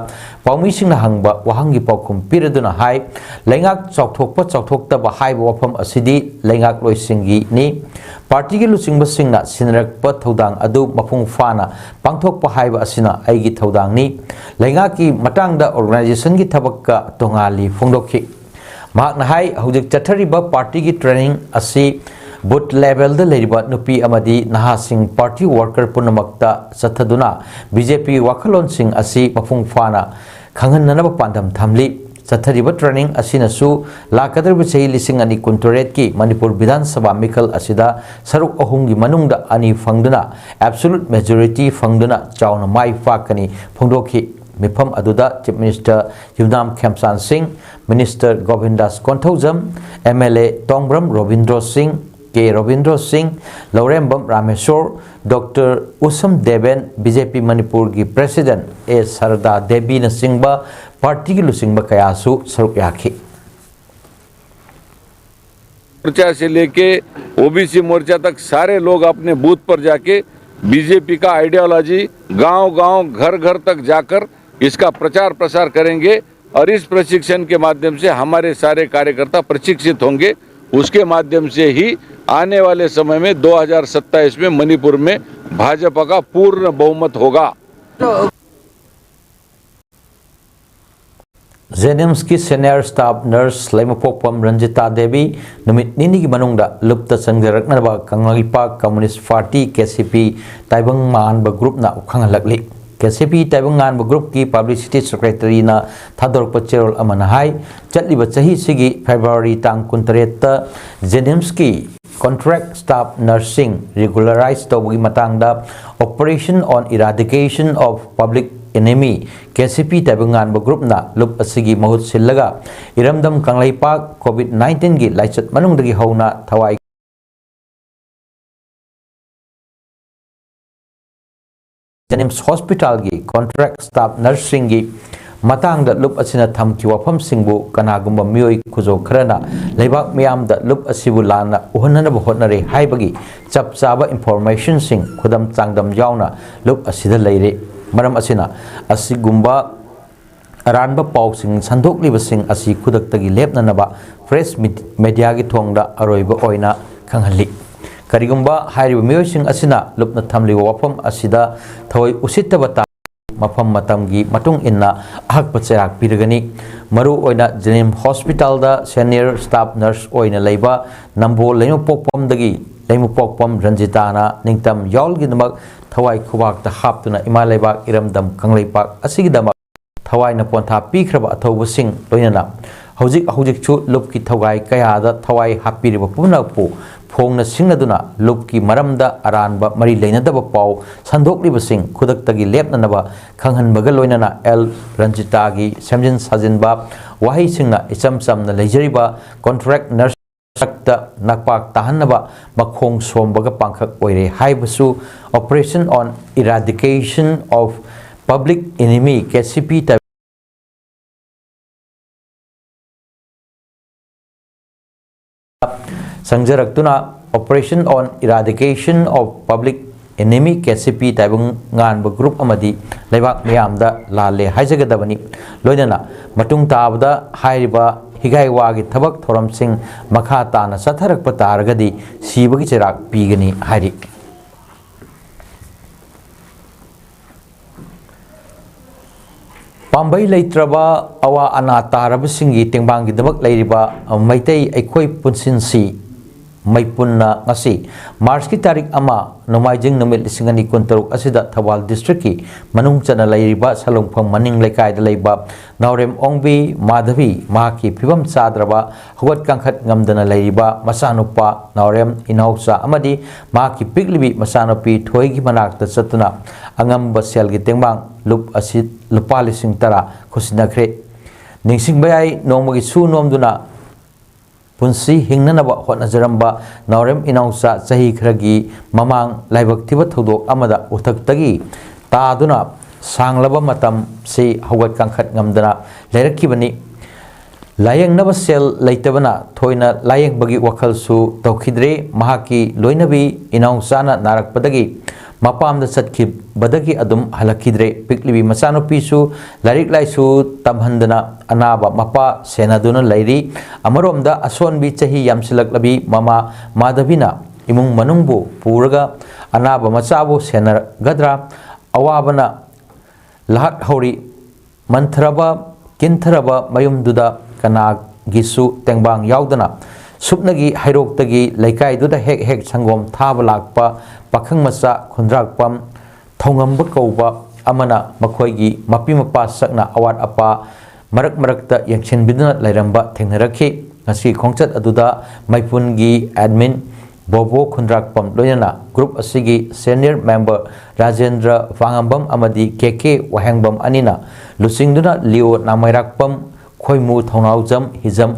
ꯄꯥꯎꯃꯤꯁꯤꯡꯅ ꯍꯪꯕ ꯋꯥꯍꯪꯒꯤ ꯄꯥꯎꯈꯨꯝ ꯄꯤꯔꯗꯨꯅ ꯍꯥꯏ, ꯂꯩꯉꯥꯛ ꯆꯥꯎꯊꯣꯛꯄ ꯆꯥꯎꯊꯣꯛꯇꯕ ꯍꯥꯏꯕ ꯋꯥꯐꯝ ꯑꯁꯤꯗꯤ ꯂꯩꯉꯥꯛꯂꯣꯏꯁꯤꯡꯒꯤꯅꯤ꯫ ꯄꯥꯔꯇꯤꯒꯤ ꯂꯨꯆꯤꯡꯕꯁꯤꯡꯅ ꯁꯤꯟꯅꯔꯛꯄ ꯊꯧꯗꯥꯡ ꯑꯗꯨ ꯃꯄꯨꯡ ꯐꯥꯅ ꯄꯥꯡꯊꯣꯛꯄ ꯍꯥꯏꯕ ꯑꯁꯤꯅ ꯑꯩꯒꯤ ꯊꯧꯗꯥꯡꯅꯤ꯫ ꯂꯩꯉꯥꯛꯀꯤ ꯃꯇꯥꯡꯗ organizationꯒꯤ ꯊꯕꯛꯀ ꯇꯣꯉꯥꯜꯂꯤ ꯐꯣꯡꯗꯣꯛꯈꯤ꯫ ꯃꯍꯥꯛꯅ ꯍꯥꯏ, ꯍꯧꯖꯤꯛ ꯆꯠꯊꯔꯤꯕ ꯄꯥꯔꯇꯤꯒꯤ training ꯑꯁꯤ booth levelꯗ ꯂꯩꯔꯤꯕ ꯅꯨꯄꯤ ꯑꯃꯗꯤ ꯅꯍꯥꯁꯤꯡ party worker ꯄꯨꯝꯅꯃꯛꯇ ꯆꯠꯊꯗꯨꯅ ꯕꯤ ꯖꯦ ꯄꯤ ꯋꯥꯈꯜꯂꯣꯟꯁꯤꯡ ꯑꯁꯤ ꯃꯄꯨꯡ ꯐꯥꯅ ꯈꯪꯍꯟꯅꯅꯕ ꯄꯥꯟꯗꯝ ꯊꯝꯂꯤ꯫ ꯆꯠꯊꯔꯤꯕ training ꯑꯁꯤꯅꯁꯨ ꯂꯥꯛꯀꯗꯧꯔꯤꯕ ꯆꯍꯤ ꯂꯤꯁꯤꯡ ꯑꯅꯤ ꯀꯨꯟꯇꯔꯦꯠꯀꯤ ꯃꯅꯤꯄꯨꯔ ꯕꯤꯙꯥꯟ ꯁꯚꯥ ꯃꯤꯈꯜ ꯑꯁꯤꯗ ꯁꯔꯨꯛ ꯑꯍꯨꯝꯒꯤ ꯃꯅꯨꯡꯗ ꯑꯅꯤ ꯐꯪꯗꯨꯅ absolute majority ꯐꯪꯗꯨꯅ ꯆꯥꯎꯅ ꯃꯥꯏ ꯄꯥꯛꯀꯅꯤ ꯐꯣꯡꯗꯣꯛꯈꯤ꯫ ꯃꯤꯐꯝ ꯑꯗꯨꯗ Chief Minister ꯌꯨꯝꯅꯥꯝ ꯈꯦꯝꯆꯥꯟ ꯁꯤꯡ, Minister ꯒꯣꯕꯤꯟꯗꯥꯁ ꯀꯣꯟꯊꯧꯖꯝ, ꯑꯦꯝ ꯑꯦꯜ ꯑꯦ ꯇꯣꯡꯕ꯭ꯔꯝ ꯔꯣꯕꯤꯟꯗ꯭ꯔꯣ ꯁꯤꯡ, ꯀꯦ ꯔꯣꯕꯤꯟꯗ꯭ꯔꯣ ꯁꯤꯡ, ꯂꯧꯔꯦꯝꯕꯝ Rameshwor, doctor Usham Deben, B J ꯄꯤ ꯃꯅꯤꯄꯨꯔꯒꯤ president ꯑꯦ ꯁꯔꯗꯥ ꯗꯦꯕꯤꯅꯆꯤꯡꯕ ꯄꯥꯔꯇꯤꯒꯤ ꯂꯨꯆꯤꯡꯕ ꯀꯌꯥꯁꯨ ꯁꯔꯨꯛ ꯌꯥꯈꯤ꯫ मोर्चा से लेके ओबीसी मोर्चा तक सारे लोग अपने बूथ पर जाके बीजेपी का आइडियोलॉजी गांव गांव, घर घर तक जाकर इसका प्रचार प्रसार करेंगे और इस प्रशिक्षण के माध्यम से हमारे सारे कार्यकर्ता प्रशिक्षित होंगे। उसके माध्यम से ही आने वाले समय में दो हज़ार सत्ताईस में मणिपुर में भाजपा का पूर्ण बहुमत होगा। ꯖꯦꯅꯤꯝꯁꯀꯤ senior staff nurse ꯂꯩꯃꯄꯣꯛꯄꯝ Ranjita Devi ꯅꯨꯃꯤꯠ ꯅꯤꯅꯤꯒꯤ ꯃꯅꯨꯡꯗ ꯂꯨꯞꯇ ꯆꯪꯖꯔꯛꯅꯕ Kangleipak Communist Party, K C ꯄꯤ, ꯇꯥꯏꯕꯪ ꯃꯥꯟꯕ groupꯅ ꯈꯪꯍꯜꯂꯛꯂꯤ꯫ ꯀꯦ ꯁꯤ ꯄꯤ ꯇꯥꯏꯕꯪ ꯃꯥꯟꯕ groupꯀꯤ publicity secretaryꯅ ꯊꯥꯗꯣꯔꯛꯄ ꯆꯦꯔꯣꯜ ꯑꯃꯅ ꯍꯥꯏ, ꯆꯠꯂꯤꯕ ꯆꯍꯤꯁꯤꯒꯤ February ꯇꯥꯡ ꯀꯨꯟꯇꯔꯦꯠꯇ ꯖꯦꯅꯤꯝꯁꯀꯤ contract staff nurseꯁꯤꯡ regularize ꯇꯧꯕꯒꯤ ꯃꯇꯥꯡꯗ Operation on Eradication of Public Enemy, K C ꯄꯤ ꯇꯥꯏꯕꯪꯉꯥꯟꯕ groupꯅ ꯂꯨꯞ ꯑꯁꯤꯒꯤ ꯃꯍꯨꯠ ꯁꯤꯜꯂꯒ ꯏꯔꯝꯗꯝ ꯀꯪꯂꯩꯄꯥꯛ COVID nineteenꯒꯤ ꯂꯥꯏꯆꯠ ꯃꯅꯨꯡꯗꯒꯤ ꯍꯧꯅ ꯊꯋꯥꯏ JNIMS hospitalꯒꯤ contract staff nurseꯁꯤꯡꯒꯤ ꯃꯇꯥꯡꯗ ꯂꯨꯞ ꯑꯁꯤꯅ ꯊꯝꯈꯤꯕ ꯋꯥꯐꯝꯁꯤꯡꯕꯨ ꯀꯅꯥꯒꯨꯝꯕ ꯃꯤꯑꯣꯏ ꯈꯨꯖꯧ ꯈꯔꯅ ꯂꯩꯕꯥꯛ ꯃꯤꯌꯥꯝꯗ ꯂꯨꯞ ꯑꯁꯤꯕꯨ ꯂꯥꯟꯅ ꯎꯍꯟꯅꯅꯕ ꯍꯣꯠꯅꯔꯦ ꯍꯥꯏꯕꯒꯤ ꯆꯞ ꯆꯥꯕ informationꯁꯤꯡ ꯈꯨꯗꯝ ꯆꯥꯡꯗꯝ ꯌꯥꯎꯅ ꯂꯨꯞ ꯑꯁꯤꯗ ꯂꯩꯔꯦ꯫ ꯃꯔꯝ ꯑꯁꯤꯅ ꯑꯁꯤꯒꯨꯝꯕ ꯑꯔꯥꯟꯕ ꯄꯥꯎꯁꯤꯡ ꯁꯟꯗꯣꯛꯂꯤꯕꯁꯤꯡ ꯑꯁꯤ ꯈꯨꯗꯛꯇꯒꯤ ꯂꯦꯞꯅꯅꯕ press meet-, mediaꯒꯤ ꯊꯣꯡꯗ ꯑꯔꯣꯏꯕ ꯑꯣꯏꯅ ꯈꯪꯍꯜꯂꯤ꯫ ꯀꯔꯤꯒꯨꯝꯕ ꯍꯥꯏꯔꯤꯕ ꯃꯤꯑꯣꯏꯁꯤꯡ ꯑꯁꯤꯅ ꯂꯨꯞꯅ ꯊꯝꯂꯤꯕ ꯋꯥꯐꯝ ꯑꯁꯤꯗ ꯊꯑꯣꯏ ꯎꯁꯤꯠꯇꯕ ꯇꯥ-, ꯃꯐꯝ ꯃꯇꯝꯒꯤ ꯃꯇꯨꯡ ꯏꯟꯅ ꯑꯍꯛꯄ ꯆꯩꯔꯥꯛ ꯄꯤꯔꯒꯅꯤ꯫ ꯃꯔꯨꯑꯣꯏꯅ JNIMS hospitalꯗ senior staff nurse ꯑꯣꯏꯅ ꯂꯩꯕ ꯅꯝꯕꯣꯜ ꯂꯩꯃꯄꯣꯛꯄꯝꯗꯒꯤ ꯂꯩꯃꯄꯣꯛꯄꯝ ꯔꯟꯖꯤꯇꯥꯅ ꯅꯤꯡꯇꯝ ꯌꯥꯎꯜꯒꯤꯗꯃꯛ ꯊꯋꯥꯏ ꯈꯨꯕꯥꯛꯇ ꯍꯥꯞꯇꯨꯅ ꯏꯃꯥ ꯂꯩꯕꯥꯛ ꯏꯔꯝꯗꯝ ꯀꯪꯂꯩꯄꯥꯛ ꯑꯁꯤꯒꯤꯗꯃꯛ ꯊꯋꯥꯏꯅ ꯄꯣꯟꯊꯥ ꯄꯤꯈ꯭ꯔꯕ ꯑꯊꯧꯕꯁꯤꯡ, ꯂꯣꯏꯅꯅ ꯍꯧꯖꯤꯛ ꯍꯧꯖꯤꯛꯁꯨ ꯂꯨꯞꯀꯤ ꯊꯧꯒꯥꯏ ꯀꯌꯥꯗ ꯊꯋꯥꯏ ꯍꯥꯞꯄꯤꯔꯤꯕ ꯄꯨꯝꯅꯃꯛꯄꯨ ꯐꯣꯡꯅ ꯁꯤꯡꯅꯗꯨꯅ ꯂꯨꯞꯀꯤ ꯃꯔꯝꯗ ꯑꯔꯥꯟꯕ ꯃꯔꯤ ꯂꯩꯅꯗꯕ ꯄꯥꯎ ꯁꯟꯗꯣꯛꯂꯤꯕꯁꯤꯡ ꯈꯨꯗꯛꯇꯒꯤ ꯂꯦꯞꯅꯅꯕ ꯈꯪꯍꯟꯕꯒ ꯂꯣꯏꯅꯅ ꯑꯦꯜ ꯔꯟꯖꯤꯇꯥꯒꯤ ꯁꯦꯝꯖꯤꯟ ꯁꯥꯖꯤꯟꯕ ꯋꯥꯍꯩꯁꯤꯡꯅ ꯏꯆꯝ ꯆꯝꯅ ꯂꯩꯖꯔꯤꯕ contract nurse ꯃꯔꯛꯇ ꯅꯥꯛꯄꯥꯛ ꯇꯥꯍꯟꯅꯕ ꯃꯈꯣꯡ ꯁꯣꯝꯕꯒ ꯄꯥꯡꯈꯛ ꯑꯣꯏꯔꯦ ꯍꯥꯏꯕꯁꯨ Operation on Eradication of Public Enemy, KCP ꯇꯥꯏ-, ꯆꯪꯖꯔꯛꯇꯨꯅ Operation on Eradication of Public Enemy, KCP ꯇꯥꯏꯕꯪ ꯉꯥꯟꯕ group ꯑꯃꯗꯤ ꯂꯩꯕꯥꯛ ꯃꯤꯌꯥꯝꯗ ꯂꯥꯜꯂꯦ ꯍꯥꯏꯖꯒꯗꯕꯅꯤ꯫ ꯂꯣꯏꯅꯅ ꯃꯇꯨꯡ ꯇꯥꯕꯗ ꯍꯥꯏꯔꯤꯕ ꯍꯤꯒꯥꯏ ꯋꯥꯒꯤ ꯊꯕꯛ ꯊꯧꯔꯝꯁꯤꯡ ꯃꯈꯥ ꯇꯥꯅ ꯆꯠꯊꯔꯛꯄ ꯇꯥꯔꯒꯗꯤ ꯁꯤꯕꯒꯤ ꯆꯩꯔꯥꯛ ꯄꯤꯒꯅꯤ ꯍꯥꯏꯔꯤ꯫ ꯄꯥꯝꯕꯩ ꯂꯩꯇ꯭ꯔꯕ ꯑꯋꯥ ꯑꯅꯥ ꯇꯥꯔꯕꯁꯤꯡꯒꯤ ꯇꯦꯡꯕꯥꯡꯒꯤꯗꯃꯛ ꯂꯩꯔꯤꯕ ꯃꯩꯇꯩ ꯑꯩꯈꯣꯏ ꯄꯨꯟꯁꯤꯟꯁꯤ ꯃꯩꯄꯨꯟꯅ ꯉꯁꯤ ꯃꯥꯔꯆꯀꯤ ꯇꯥꯔꯤꯛ ꯑꯃ, ꯅꯣꯡꯃꯥꯏꯖꯤꯡ ꯅꯨꯃꯤꯠ ꯂꯤꯁꯤꯡ ꯑꯅꯤ ꯀꯨꯟꯇꯔꯨꯛ ꯑꯁꯤꯗ ꯊꯧꯕꯥꯜ districtꯀꯤ ꯃꯅꯨꯡ ꯆꯟꯅ ꯂꯩꯔꯤꯕ ꯁꯂꯨꯡꯐꯝ ꯃꯅꯤꯡ ꯂꯩꯀꯥꯏꯗ ꯂꯩꯕ ꯅꯥꯎꯔꯦꯝ ꯑꯣꯡꯕꯤ ꯃꯥꯙꯕꯤ, ꯃꯍꯥꯛꯀꯤ ꯐꯤꯕꯝ ꯆꯥꯗ꯭ꯔꯕ, ꯍꯧꯒꯠ ꯀꯥꯡꯈꯠ ꯉꯝꯗꯅ ꯂꯩꯔꯤꯕ ꯃꯆꯥꯅꯨꯄꯥ ꯅꯥꯎꯔꯦꯝ ꯏꯅꯥꯎꯆꯥ ꯑꯃꯗꯤ ꯃꯍꯥꯛꯀꯤ ꯄꯤꯛꯂꯤꯕꯤ ꯃꯆꯥꯅꯨꯄꯤ ꯊꯣꯏꯒꯤ ꯃꯅꯥꯛꯇ ꯆꯠꯇꯨꯅ ꯑꯉꯝꯕ ꯁꯦꯜꯒꯤ ꯇꯦꯡꯕꯥꯡ ꯂꯨꯞ ꯑꯁꯤ ꯂꯨꯄꯥ ꯂꯤꯁꯤꯡ ꯇꯔꯥ ꯈꯨꯠꯁꯤꯟꯅꯈ꯭ꯔꯦ꯫ ꯅꯤꯡꯁꯤꯡꯕ ꯌꯥꯏ, ꯅꯣꯡꯃꯒꯤ ꯁꯨ ꯅꯣꯝꯗꯨꯅ ꯄꯨꯟꯁꯤ ꯍꯤꯡꯅꯅꯕ ꯍꯣꯠꯅꯖꯔꯝꯕ ꯅꯥꯎꯔꯦꯝ ꯏꯅꯥꯎꯆꯥ ꯆꯍꯤ ꯈꯔꯒꯤ ꯃꯃꯥꯡ ꯂꯥꯏꯕꯛ ꯊꯤꯕ ꯊꯧꯗꯣꯛ ꯑꯃꯗ ꯎꯊꯛꯇꯒꯤ ꯇꯥꯗꯨꯅ ꯁꯥꯡꯂꯕ ꯃꯇꯝꯁꯤ ꯍꯧꯒꯠ ꯀꯥꯡꯈꯠ ꯉꯝꯗꯅ ꯂꯩꯔꯛꯈꯤꯕꯅꯤ꯫ ꯂꯥꯌꯦꯡꯅꯕ ꯁꯦꯜ ꯂꯩꯇꯕꯅ ꯊꯣꯏꯅ ꯂꯥꯌꯦꯡꯕꯒꯤ ꯋꯥꯈꯜꯁꯨ ꯇꯧꯈꯤꯗ꯭ꯔꯦ꯫ ꯃꯍꯥꯛꯀꯤ ꯂꯣꯏꯅꯕꯤ ꯏꯅꯥꯎꯆꯥꯅ ꯅꯥꯔꯛꯄꯗꯒꯤ ꯃꯄꯥꯝꯗ ꯆꯠꯈꯤꯕꯗꯒꯤ ꯑꯗꯨꯝ ꯍꯜꯂꯛꯈꯤꯗ꯭ꯔꯦ꯫ ꯄꯤꯛꯂꯤꯕꯤ ꯃꯆꯥꯅꯨꯄꯤꯁꯨ ꯂꯥꯏꯔꯤꯛ ꯂꯥꯏꯁꯨ ꯇꯝꯍꯟꯗꯅ ꯑꯅꯥꯕ ꯃꯄꯥ ꯁꯦꯟꯅꯗꯨꯅ ꯂꯩꯔꯤ꯫ ꯑꯃꯔꯣꯝꯗ ꯑꯁꯣꯟꯕꯤ ꯆꯍꯤ ꯌꯥꯝꯁꯤꯜꯂꯛꯂꯕꯤ ꯃꯃꯥ ꯃꯥꯙꯕꯤꯅ ꯏꯃꯨꯡ ꯃꯅꯨꯡꯕꯨ ꯄꯨꯔꯒ ꯑꯅꯥꯕ ꯃꯆꯥꯕꯨ ꯁꯦꯟꯅꯒꯗ꯭ꯔꯥ? ꯑꯋꯥꯕꯅ ꯂꯥꯛꯍꯧꯔꯤ꯫ ꯃꯟꯊꯔꯕ, ꯀꯤꯟꯊꯔꯕ ꯃꯌꯨꯝꯗꯨꯗ ꯀꯅꯥꯒꯤꯁꯨ ꯇꯦꯡꯕꯥꯡ ꯌꯥꯎꯗꯅ ꯁꯨꯞꯅꯒꯤ ꯍꯩꯔꯣꯛꯇꯒꯤ ꯂꯩꯀꯥꯏꯗꯨꯗ ꯍꯦꯛ ꯍꯦꯛ ꯁꯪꯒꯣꯝ ꯊꯥꯕ ꯂꯥꯛꯄ ꯄꯥꯈꯪ ꯃꯆꯥ ꯈꯨꯟꯗ꯭ꯔꯥꯛꯄꯝ ꯊꯧꯉꯝꯕ ꯀꯧꯕ ꯑꯃꯅ ꯃꯈꯣꯏꯒꯤ ꯃꯄꯤ ꯃꯄꯥ ꯁꯛꯅ ꯑꯋꯥꯠ ꯑꯄꯥ ꯃꯔꯛ ꯃꯔꯛꯇ ꯌꯦꯡꯁꯤꯟꯕꯤꯗꯨꯅ ꯂꯩꯔꯝꯕ ꯊꯦꯡꯅꯔꯛꯈꯤ꯫ ꯉꯁꯤ ꯈꯣꯡꯆꯠ ꯑꯗꯨꯗ ꯃꯩꯄꯨꯟꯒꯤ admin ꯕꯣꯕꯣ ꯈꯨꯟꯗ꯭ꯔꯥꯛꯄꯝ ꯂꯣꯏꯅꯅ group ꯑꯁꯤꯒꯤ senior member ꯔꯥꯖꯦꯟꯗ꯭ꯔ ꯋꯥꯉꯝꯕꯝ ꯑꯃꯗꯤ ꯀꯦ ꯀꯦ ꯋꯥꯍꯦꯡꯕꯝ ꯑꯅꯤꯅ ꯂꯨꯆꯤꯡꯗꯨꯅ ꯂꯤꯑꯣ ꯅꯥꯃꯩꯔꯥꯛꯄꯝ, ꯈꯣꯏꯃꯨ ꯊꯧꯅꯥꯎꯖꯝ, ꯍꯤꯖꯝ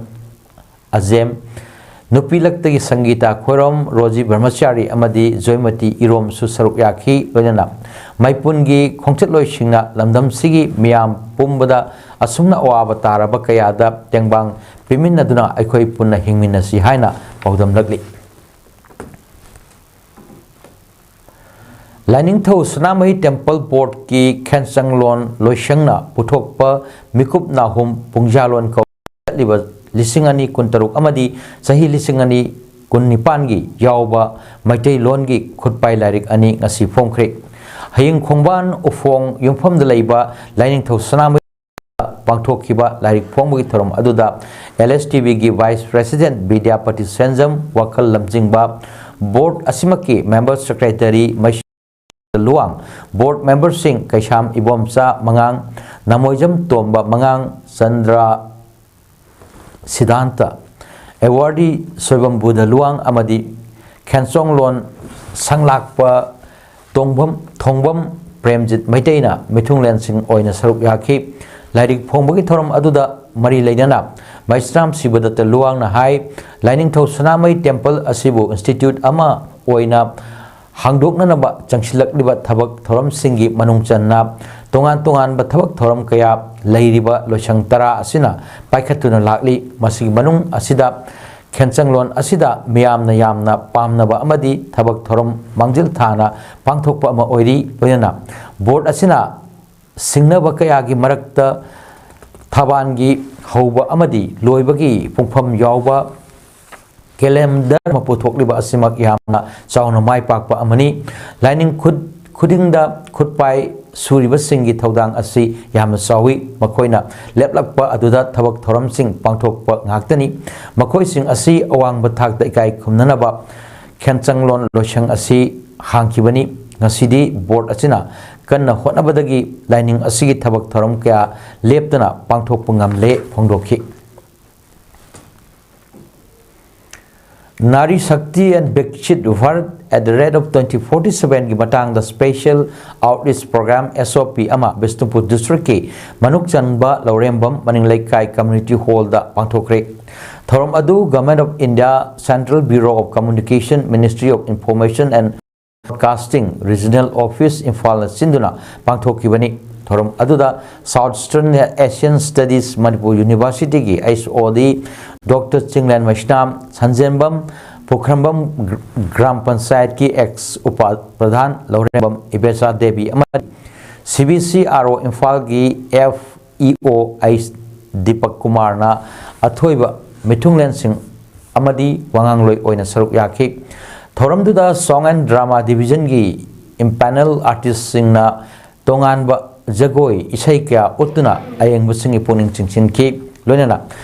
ꯑꯖꯦꯝ, ꯅꯨꯄꯤ ꯂꯛꯇꯒꯤ ꯁꯪꯒꯤꯇꯥ ꯈꯣꯏꯔꯣꯝ, ꯔꯣꯖꯤ ꯕ꯭ꯔꯍꯃꯆꯥꯔꯤ ꯑꯃꯗꯤ ꯖꯣꯏꯃꯇꯤ ꯏꯔꯣꯝꯁꯨ ꯁꯔꯨꯛ ꯌꯥꯈꯤ꯫ ꯂꯣꯏꯅꯅ ꯃꯩꯄꯨꯟꯒꯤ ꯈꯣꯡꯆꯠꯂꯣꯏꯁꯤꯡꯅ ꯂꯝꯗꯝꯁꯤꯒꯤ ꯃꯤꯌꯥꯝ ꯄꯨꯝꯕꯗ ꯑꯁꯨꯝꯅ ꯑꯋꯥꯕ ꯇꯥꯔꯕ ꯀꯌꯥꯗ ꯇꯦꯡꯕꯥꯡ ꯄꯤꯃꯤꯟꯅꯗꯨꯅ ꯑꯩꯈꯣꯏ ꯄꯨꯟꯅ ꯍꯤꯡꯃꯤꯟꯅꯁꯤ ꯍꯥꯏꯅ ꯄꯥꯎꯗꯝꯂꯛꯂꯤ꯫ ꯂꯥꯏꯅꯤꯡꯊꯧ ꯁꯅꯥꯃꯍꯤ ꯇꯦꯝꯄꯜ ꯕꯣꯔꯗꯀꯤ ꯈꯦꯟꯆꯪꯂꯣꯟ ꯂꯣꯏꯁꯪꯅ ꯄꯨꯊꯣꯛꯄ ꯃꯤꯀꯨꯞ ꯅꯥꯍꯨꯝ ꯄꯨꯡꯖꯥꯂꯣꯟ ꯀꯧꯕ ꯆꯠꯂꯤꯕ ꯂꯤꯁꯤꯡ ꯑꯅꯤ ꯀꯨꯟꯇꯔꯨꯛ ꯑꯃꯗꯤ ꯆꯍꯤ ꯂꯤꯁꯤꯡ ꯑꯅꯤ ꯀꯨꯟꯅꯤꯄꯥꯟꯒꯤ ꯌꯥꯎꯕ ꯃꯩꯇꯩꯂꯣꯟꯒꯤ ꯈꯨꯠꯄꯥꯏ ꯂꯥꯏꯔꯤꯛ ꯑꯅꯤ ꯉꯁꯤ ꯐꯣꯡꯈ꯭ꯔꯦ꯫ ꯍꯌꯦꯡ ꯈꯣꯡꯕꯥꯟ ꯎꯐꯣꯡ ꯌꯨꯝꯐꯝꯗ ꯂꯩꯕ ꯂꯥꯏꯅꯤꯡꯊꯧ ꯁꯅꯥꯃꯍꯤ ꯄꯥꯡꯊꯣꯛꯈꯤꯕ ꯂꯥꯏꯔꯤꯛ ꯐꯣꯡꯕꯒꯤ ꯊꯧꯔꯝ ꯑꯗꯨꯗ L S T Vꯒꯤ vice president Bidyapati ꯁꯦꯟꯖꯝ, ꯋꯥꯈꯜ ꯂꯝꯖꯤꯡꯕ, ꯕꯣꯔꯗ ꯑꯁꯤꯃꯛꯀꯤ member secretary ꯃꯩꯁꯤ ꯂꯨꯋꯥꯡ, ꯕꯣꯔꯗ memberꯁꯤꯡ ꯀꯩꯁꯥꯝ ꯏꯕꯣꯝꯆꯥ ꯃꯉꯥꯡ, ꯅꯃꯣꯏꯖꯝ ꯇꯣꯝꯕ ꯃꯉꯥꯡ, ꯆꯟꯗ꯭ꯔ ꯁꯤꯗꯥꯟꯇ, awardee ꯁꯣꯏꯕꯝ ꯕꯨꯙ ꯂꯨꯋꯥꯡ ꯑꯃꯗꯤ ꯈꯦꯟꯆꯣꯡꯂꯣꯟ ꯁꯪꯂꯥꯛꯄ ꯇꯣꯡꯕꯝ, ꯊꯣꯡꯕꯝ ꯄ꯭ꯔꯦꯝꯖꯤꯠ ꯃꯩꯇꯩꯅ ꯃꯤꯊꯨꯡꯂꯦꯟꯁꯤꯡ ꯑꯣꯏꯅ ꯁꯔꯨꯛ ꯌꯥꯈꯤ꯫ ꯂꯥꯏꯔꯤꯛ ꯐꯣꯡꯕꯒꯤ ꯊꯧꯔꯝ ꯑꯗꯨꯗ ꯃꯔꯤ ꯂꯩꯅꯅ ꯃꯩꯁ꯭ꯔꯥꯝ ꯁꯤꯕꯗꯠꯇ ꯂꯨꯋꯥꯡꯅ ꯍꯥꯏ, ꯂꯥꯏꯅꯤꯡꯊꯧ ꯁꯅꯥꯃꯍꯤ ꯇꯦꯝꯄꯜ ꯑꯁꯤꯕꯨ institute ꯑꯃ ꯑꯣꯏꯅ ꯍꯥꯡꯗꯣꯛꯅꯅꯕ ꯆꯪꯁꯤꯜꯂꯛꯂꯤꯕ ꯊꯕꯛ ꯊꯧꯔꯝꯁꯤꯡꯒꯤ ꯃꯅꯨꯡ ꯆꯟꯅ ꯇꯣꯉꯥꯟ ꯇꯣꯉꯥꯟꯕ ꯊꯕꯛ ꯊꯧꯔꯝ ꯀꯌꯥ ꯂꯩꯔꯤꯕ ꯂꯣꯏꯁꯪ ꯇꯔꯥ ꯑꯁꯤꯅ ꯄꯥꯏꯈꯠꯇꯨꯅ ꯂꯥꯛꯂꯤ꯫ ꯃꯁꯤꯒꯤ ꯃꯅꯨꯡ ꯑꯁꯤꯗ ꯈꯦꯟꯆꯪꯂꯣꯟ ꯑꯁꯤꯗ ꯃꯤꯌꯥꯝꯅ ꯌꯥꯝꯅ ꯄꯥꯝꯅꯕ ꯑꯃꯗꯤ ꯊꯕꯛ ꯊꯧꯔꯝ ꯃꯥꯡꯖꯤꯜ ꯊꯥꯅ ꯄꯥꯡꯊꯣꯛꯄ ꯑꯃ ꯑꯣꯏꯔꯤ꯫ ꯂꯣꯏꯅꯅ ꯕꯣꯔꯗ ꯑꯁꯤꯅ ꯁꯤꯡꯅꯕ ꯀꯌꯥꯒꯤ ꯃꯔꯛꯇ ꯊꯕꯥꯟꯒꯤ ꯍꯧꯕ ꯑꯃꯗꯤ ꯂꯣꯏꯕꯒꯤ ꯄꯨꯡꯐꯝ ꯌꯥꯎꯕ ꯀꯦꯂꯦꯟꯗꯔ ꯑꯃ ꯄꯨꯊꯣꯛꯂꯤꯕ ꯑꯁꯤꯃꯛ ꯌꯥꯝꯅ ꯆꯥꯎꯅ ꯃꯥꯏ ꯄꯥꯛꯄ ꯑꯃꯅꯤ꯫ ꯂꯥꯏꯅꯤꯡ ꯈꯨꯠ ꯈꯨꯗꯤꯡꯗ ꯈꯨꯠꯄꯥꯏ ꯁꯨꯔꯤꯕꯁꯤꯡꯒꯤ ꯊꯧꯗꯥꯡ ꯑꯁꯤ ꯌꯥꯝꯅ ꯆꯥꯎꯏ꯫ ꯃꯈꯣꯏꯅ ꯂꯦꯞꯂꯛꯄ ꯑꯗꯨꯗ ꯊꯕꯛ ꯊꯧꯔꯝꯁꯤꯡ ꯄꯥꯡꯊꯣꯛꯄ ꯉꯥꯛꯇꯅꯤ꯫ ꯃꯈꯣꯏꯁꯤꯡ ꯑꯁꯤ ꯑꯋꯥꯡꯕ ꯊꯥꯛꯇ ꯏꯀꯥꯏ ꯈꯨꯝꯅꯅꯕ ꯈꯦꯟꯆꯪꯂꯣꯟ ꯂꯣꯏꯁꯪ ꯑꯁꯤ ꯍꯥꯡꯈꯤꯕꯅꯤ꯫ ꯉꯁꯤꯗꯤ ꯕꯣꯔꯗ ꯑꯁꯤꯅ ꯀꯟꯅ ꯍꯣꯠꯅꯕꯗꯒꯤ ꯂꯥꯏꯅꯤꯡ ꯑꯁꯤꯒꯤ ꯊꯕꯛ ꯊꯧꯔꯝ ꯀꯌꯥ ꯂꯦꯞꯇꯅ ꯄꯥꯡꯊꯣꯛꯄ ꯉꯝꯂꯦ ꯐꯣꯡꯗꯣꯛꯈꯤ꯫ Nari Shakti and Viksit Bharat at the rate of twenty forty-seven ꯒꯤ ꯃꯇꯥꯡꯗ special outreach program, S O P, ꯑꯃ ꯕꯤꯁꯅꯨꯄꯨꯔ ꯗꯤꯁꯇ꯭ꯔꯤꯛꯀꯤ ꯃꯅꯨꯡ ꯆꯟꯕ ꯂꯧꯔꯦꯝꯕꯝ ꯃꯅꯤꯡ ꯂꯩꯀꯥꯏ ꯀꯝꯃ꯭ꯌꯨꯅꯤꯇꯤ ꯍꯣꯜꯗ ꯄꯥꯡꯊꯣꯛꯈ꯭ꯔꯦ꯫ ꯊꯧꯔꯝ ꯑꯗꯨ Government of India, Central Bureau of Communication, Ministry of Information and Broadcasting, Regional Office, ꯏꯝꯐꯥꯜꯅ ꯁꯤꯟꯗꯨꯅ ꯄꯥꯡꯊꯣꯛꯈꯤꯕꯅꯤ꯫ ꯊꯧꯔꯝ ꯑꯗꯨꯗ South Eastern Asian Studies Manipur University ꯒꯤ H O D Doctor Chinglen Meisnam, Sanjenbam Pukhrambam gram ꯄꯟꯆꯥꯌꯠꯀꯤ ex ꯎꯄ ꯄ꯭ꯔꯙꯥꯟ ꯂꯧꯔꯦꯝꯕꯝ ꯏꯕꯦꯆꯥ ꯗꯦꯕꯤ ꯑꯃꯗꯤ C B C R O ꯏꯝꯐꯥꯜꯒꯤ F E O H Deepak ꯀꯨꯃꯥꯔꯅ ꯑꯊꯣꯏꯕ ꯃꯤꯊꯨꯡꯂꯦꯟꯁꯤꯡ ꯑꯃꯗꯤ ꯋꯥꯉꯥꯡꯂꯣꯏ ꯑꯣꯏꯅ ꯁꯔꯨꯛ ꯌꯥꯈꯤ꯫ ꯊꯧꯔꯝꯗꯨꯗ Song and Drama Division ꯒꯤ empanel artist ꯁꯤꯡꯅ ꯇꯣꯉꯥꯟꯕ ꯖꯒꯣꯏ ꯏꯁꯩ ꯀꯌꯥ ꯎꯠꯇꯨꯅ ꯑꯌꯦꯡꯕꯁꯤꯡꯒꯤ ꯄꯨꯛꯅꯤꯡ ꯆꯤꯡꯁꯤꯟꯈꯤ꯫ ꯂꯣꯏꯅꯅ